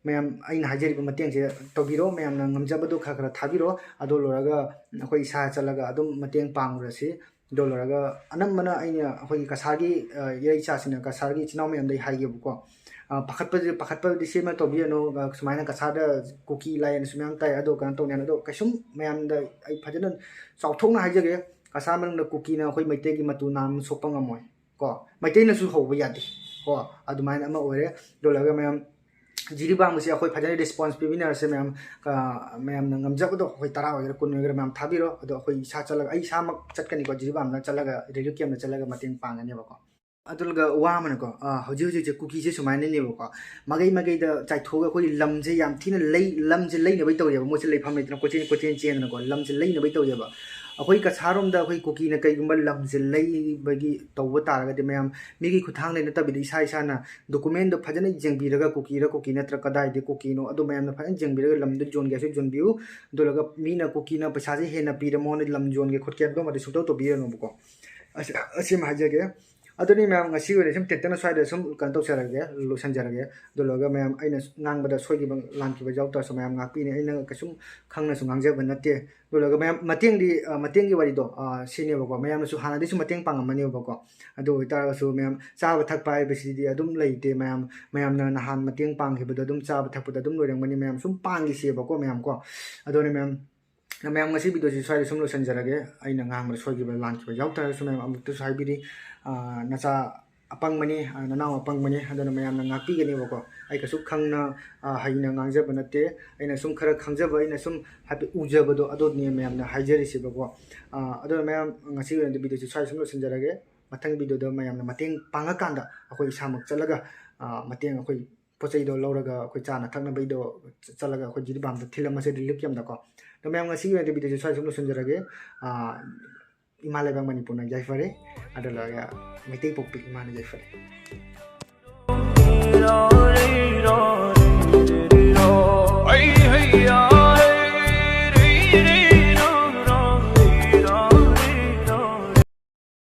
ꯃꯌꯥꯝ ꯑꯩꯅ ꯍꯥꯏꯖꯔꯤꯕ ꯃꯇꯦꯡꯁꯦ ꯇꯧꯕꯤꯔꯣ, ꯃꯌꯥꯝꯅ ꯉꯝꯖꯕꯗꯣ ꯈꯔ ꯈꯔ ꯊꯥꯕꯤꯔꯣ꯫ ꯑꯗꯨ ꯂꯣꯏꯔꯒ ꯑꯩꯈꯣꯏ ꯏꯁꯥ ꯆꯠꯂꯒ ꯑꯗꯨꯝ ꯃꯇꯦꯡ ꯄꯥꯡꯉꯨꯔꯁꯤ꯫ ꯑꯗꯨ ꯂꯣꯏꯔꯒ ꯑꯅꯝꯕꯅ ꯑꯩꯅ ꯑꯩꯈꯣꯏꯒꯤ ꯀꯁꯥꯔꯒꯤ, ꯑ, ꯏꯔꯩ ꯏꯆꯥꯁꯤꯡꯅ, ꯀꯁꯥꯔꯒꯤ ꯏꯆꯤꯟ ꯏꯅꯥꯎ ꯃꯌꯥꯝꯗ ꯑꯩ ꯍꯥꯏꯒꯦꯕꯀꯣ꯫ ꯑ, ꯄꯥꯈꯠꯄꯗꯤ, ꯄꯥꯈꯠꯄꯗꯤ ꯁꯤꯃ ꯇꯧꯕꯤꯒꯅꯨ, ꯑ, ꯁꯨꯃꯥꯏꯅ ꯀꯁꯥꯔꯗ ꯀꯨꯀꯤ ꯂꯥꯏ ꯍꯥꯏꯅꯁꯨ ꯃꯌꯥꯝ ꯇꯥꯏ, ꯑꯗꯣ ꯀꯩꯅꯣ ꯇꯧꯅꯤ ꯍꯥꯏꯅ, ꯑꯗꯣ ꯀꯩꯁꯨꯝ ꯃꯌꯥꯝꯗ ꯑꯩ ꯐꯖꯅ ꯆꯥꯎꯊꯣꯛꯅ ꯍꯥꯏꯖꯒꯦ, ꯀꯁꯥꯔ ꯃꯅꯨꯡꯗ ꯀꯨꯀꯤꯅ ꯑꯩꯈꯣꯏ ꯃꯩꯇꯩꯒꯤ ꯃꯇꯨ ꯅꯥꯝ ꯁꯣꯛꯄ ꯉꯝꯃꯣꯏ ꯀꯣ, ꯃꯩꯇꯩꯅꯁꯨ ꯍꯧꯕ ꯌꯥꯗꯦ ꯀꯣ꯫ ꯑꯗꯨꯃꯥꯏꯅ ꯑꯃ ꯑꯣꯏꯔꯦ꯫ ꯑꯗꯨ ꯂꯣꯏꯔꯒ ꯃꯌꯥꯝ ꯖꯤꯔꯤꯕꯥꯝꯒꯤꯁꯦ ꯑꯩꯈꯣꯏ ꯐꯖꯅ response ꯄꯤꯕꯤꯅꯔꯁꯦ ꯃꯌꯥꯝ꯫ ꯀ-, ꯃꯌꯥꯝꯅ ꯉꯝꯖꯕꯗꯣ ꯑꯩꯈꯣꯏ ꯇꯔꯥ ꯑꯣꯏꯒꯦꯔꯥ ꯀꯨꯟ ꯑꯣꯏꯒꯦꯔꯥ ꯃꯌꯥꯝ ꯊꯥꯕꯤꯔꯣ꯫ ꯑꯗꯣ ꯑꯩꯈꯣꯏ ꯏꯁꯥ ꯆꯠꯂꯒ, ꯑꯩ ꯏꯁꯥꯃꯛ ꯆꯠꯀꯅꯤꯀꯣ, ꯖꯤꯔꯤꯕꯥꯝꯗ ꯆꯠꯂꯒ, relief camp ꯇ ꯆꯠꯂꯒ ꯃꯇꯦꯡ ꯄꯥꯡꯒꯅꯦꯕꯀꯣ꯫ ꯑꯗꯨꯒ ꯋꯥ ꯑꯃꯅꯀꯣ, ꯑ, ꯍꯧꯖꯤꯛ ꯍꯧꯖꯤꯛꯁꯦ ꯀꯨꯀꯤꯁꯦ ꯁꯨꯃꯥꯏꯅꯅꯦꯕꯀꯣ, ꯃꯥꯏꯀꯩ ꯃꯥꯏꯀꯩꯗ ꯆꯥꯏꯊꯣꯛꯑꯒ ꯑꯩꯈꯣꯏꯒꯤ ꯂꯝꯁꯦ ꯌꯥꯝ ꯊꯤꯅ ꯂꯩ-, ꯂꯝꯁꯦ ꯂꯩꯅꯕꯩ ꯇꯧꯔꯤꯑꯕ꯫ ꯃꯣꯏꯁꯦ ꯂꯩꯐꯝ ꯂꯩꯇꯅ ꯀꯣꯏꯆꯦꯟ ꯀꯣꯏꯆꯦꯟ ꯆꯦꯟꯗꯅꯀꯣ, ꯂꯝꯁꯦ ꯂꯩꯅꯕꯩ ꯇꯧꯔꯤꯑꯕ꯫ ꯑꯩꯈꯣꯏ ꯀꯁꯥꯔꯣꯝꯗ ꯑꯩꯈꯣꯏ ꯀꯨꯀꯤꯅ ꯀꯩꯒꯨꯝꯕ ꯂꯝꯁꯦ ꯂꯩꯕꯒꯤ ꯇꯧꯕ ꯇꯥꯔꯒꯗꯤ, ꯃꯌꯥꯝ ꯃꯤꯒꯤ ꯈꯨꯠꯊꯥꯡꯗ ꯅꯠꯇꯕꯤꯗ ꯏꯁꯥ ꯏꯁꯥꯅ document ꯗꯣ ꯐꯖꯅ ꯌꯦꯡꯕꯤꯔꯒ, ꯀꯨꯀꯤꯔ ꯀꯨꯀꯤ ꯅꯠꯇ꯭ꯔ ꯀꯗꯥꯏꯗꯒꯤ ꯀꯨꯀꯤꯅꯣ, ꯑꯗꯨ ꯃꯌꯥꯝꯅ ꯐꯖꯅ ꯌꯦꯡꯕꯤꯔꯒ ꯂꯝꯗꯣ ꯌꯣꯟꯒꯦ ꯍꯥꯏꯁꯨ ꯌꯣꯟꯕꯤꯌꯨ꯫ ꯑꯗꯨ ꯂꯣꯏꯔꯒ ꯃꯤꯅ ꯀꯨꯀꯤꯅ ꯄꯩꯁꯥꯁꯦ ꯍꯦꯟꯅ ꯄꯤꯔ ꯃꯉꯣꯟꯗ ꯂꯝ ꯌꯣꯟꯒꯦ ꯈꯣꯠꯀꯦ ꯍꯥꯏꯕꯗꯨꯃꯗꯤ ꯁꯨꯡꯇꯧ ꯇꯧꯕꯤꯔꯅꯨꯕꯀꯣ꯫ ꯑꯁꯤ, ꯑꯁꯤꯃ ꯍꯥꯏꯖꯒꯦ꯫ ꯑꯗꯨꯅꯤ ꯃꯌꯥꯝ, ꯉꯁꯤꯒꯤ ꯑꯣꯏꯅ ꯁꯨꯝ ꯇꯦꯟꯇꯛꯅ ꯁ꯭ꯋꯥꯏꯗ ꯁꯨꯝ ꯀꯩꯅꯣ ꯇꯧꯖꯔꯒꯦ, ꯂꯣꯏꯁꯤꯟꯖꯔꯒꯦ꯫ ꯑꯗꯨ ꯂꯣꯏꯔꯒ ꯃꯌꯥꯝ, ꯑꯩꯅ ꯉꯥꯡꯕꯗ ꯁꯣꯏꯈꯤꯕ ꯂꯥꯟꯈꯤꯕ ꯌꯥꯎ ꯇꯥꯔꯁꯨ ꯃꯌꯥꯝ ꯉꯥꯛꯄꯤꯅꯤ꯫ ꯑꯩꯅ ꯀꯩꯁꯨꯝ ꯈꯪꯅꯁꯨ ꯉꯥꯡꯖꯕ ꯅꯠꯇꯦ꯫ ꯑꯗꯨ ꯂꯣꯏꯔꯒ ꯃꯌꯥꯝ ꯃꯇꯦꯡꯗꯤ, ꯑ, ꯃꯇꯦꯡꯒꯤ ꯋꯥꯔꯤꯗꯣ, ꯑ, ꯁꯤꯅꯦꯕꯀꯣ꯫ ꯃꯌꯥꯝꯅꯁꯨ ꯍꯥꯟꯅꯗꯩꯁꯨ ꯃꯇꯦꯡ ꯄꯥꯡꯉꯝꯃꯅꯦꯕꯀꯣ꯫ ꯑꯗꯨ ꯑꯣꯏꯇꯥꯔꯒꯁꯨ ꯃꯌꯥꯝ ꯆꯥꯕ ꯊꯛꯄ ꯍꯥꯏꯕꯁꯤꯗꯤ ꯑꯗꯨꯝ ꯂꯩꯇꯦ꯫ ꯃꯌꯥꯝ, ꯃꯌꯥꯝꯅ ꯅꯍꯥꯟ ꯃꯇꯦꯡ ꯄꯥꯡꯈꯤꯕꯗꯣ ꯑꯗꯨꯝ ꯆꯥꯕ ꯊꯛꯄꯗ ꯑꯗꯨꯝ ꯂꯣꯏꯔꯝꯒꯅꯤ꯫ ꯃꯌꯥꯝ ꯁꯨꯝ ꯄꯥꯡꯈꯤꯁꯦꯕꯀꯣ ꯃꯌꯥꯝ ꯀꯣ꯫ ꯑꯗꯨꯅ ꯃꯌꯥꯝ, ꯃꯌꯥꯝ ꯉꯁꯤ video ꯁꯤ ꯁ꯭ꯋꯥꯏꯗ ꯁꯨꯝ ꯂꯣꯏꯁꯤꯟꯖꯔꯒꯦ꯫ ꯑꯩꯅ ꯉꯥꯡꯕꯗ ꯁꯣꯏꯈꯤꯕ ꯂꯥꯟꯈꯤꯕ ꯌꯥꯎ ꯇꯥꯔꯒꯁꯨ ꯃꯌꯥꯝ ꯑꯃꯨꯛꯇꯁꯨ ꯍꯥꯏꯕꯤꯔꯤ꯫ ꯑꯥ, ꯅꯆꯥ ꯑꯄꯪꯕꯅꯤ, ꯑꯥ, ꯅꯅꯥꯎ ꯑꯄꯪꯕꯅꯤ, ꯑꯗꯨꯅ ꯃꯌꯥꯝꯅ ꯉꯥꯛꯄꯤꯒꯅꯦꯕꯀꯣ꯫ ꯑꯩ ꯀꯩꯁꯨ ꯈꯪꯅ, ꯑꯥ, ꯍꯩꯅ ꯉꯥꯡꯖꯕ ꯅꯠꯇꯦ꯫ ꯑꯩꯅ ꯁꯨꯝ ꯈꯔ ꯈꯪꯖꯕ, ꯑꯩꯅ ꯁꯨꯝ ꯍꯥꯏꯐꯦꯠ ꯎꯖꯕꯗꯣ ꯑꯗꯨꯅꯦ ꯃꯌꯥꯝꯅ ꯍꯥꯏꯖꯔꯤꯁꯦꯕꯀꯣ꯫ ꯑꯥ, ꯑꯗꯨꯅ ꯃꯌꯥꯝ ꯉꯁꯤꯒꯤ ꯑꯣꯏꯅꯗꯤ video ꯁꯤ ꯁ꯭ꯋꯥꯏꯗ ꯁꯨꯝ ꯂꯣꯏꯁꯤꯟꯖꯔꯒꯦ꯫ ꯃꯊꯪ video ꯗ ꯃꯌꯥꯝꯅ ꯃꯇꯦꯡ ꯄꯥꯡꯉꯀꯥꯟꯗ ꯑꯩꯈꯣꯏ ꯏꯁꯥꯃꯛ ꯆꯠꯂꯒ, ꯑꯥ, ꯃꯇꯦꯡ ꯑꯩꯈꯣꯏ ꯄꯣꯠ ꯆꯩꯗꯣ ꯂꯧꯔꯒ ꯑꯩꯈꯣꯏ ꯆꯥꯅ ꯊꯛꯅꯕꯩꯗꯣ ꯆ-, ꯆꯠꯂꯒ ꯑꯩꯈꯣꯏ ꯖꯤꯔꯤꯕꯥꯝꯗ ꯊꯤꯜꯂꯝꯃꯁꯦ relief camp ꯇꯀꯣ꯫ ꯑꯗꯣ ꯃꯌꯥꯝ ꯉꯁꯤꯒꯤ ꯑꯣꯏꯅꯗꯤ video ꯁꯦ ꯁ꯭ꯋꯥꯏꯗ ꯁꯨꯝ ꯂꯣꯏꯁꯤꯟꯖꯔꯒꯦ꯫ ꯑꯥ, ꯏꯃꯥ ꯂꯩꯕꯥꯛ ꯃꯅꯤꯄꯨꯔꯅ ꯌꯥꯏꯐꯔꯦ꯫ ꯑꯗꯨ ꯂꯣꯏꯔꯒ ꯃꯩꯇꯩ ꯄꯣꯛꯄꯤ ꯏꯃꯥꯅ ꯌꯥꯏꯐꯔꯦ꯫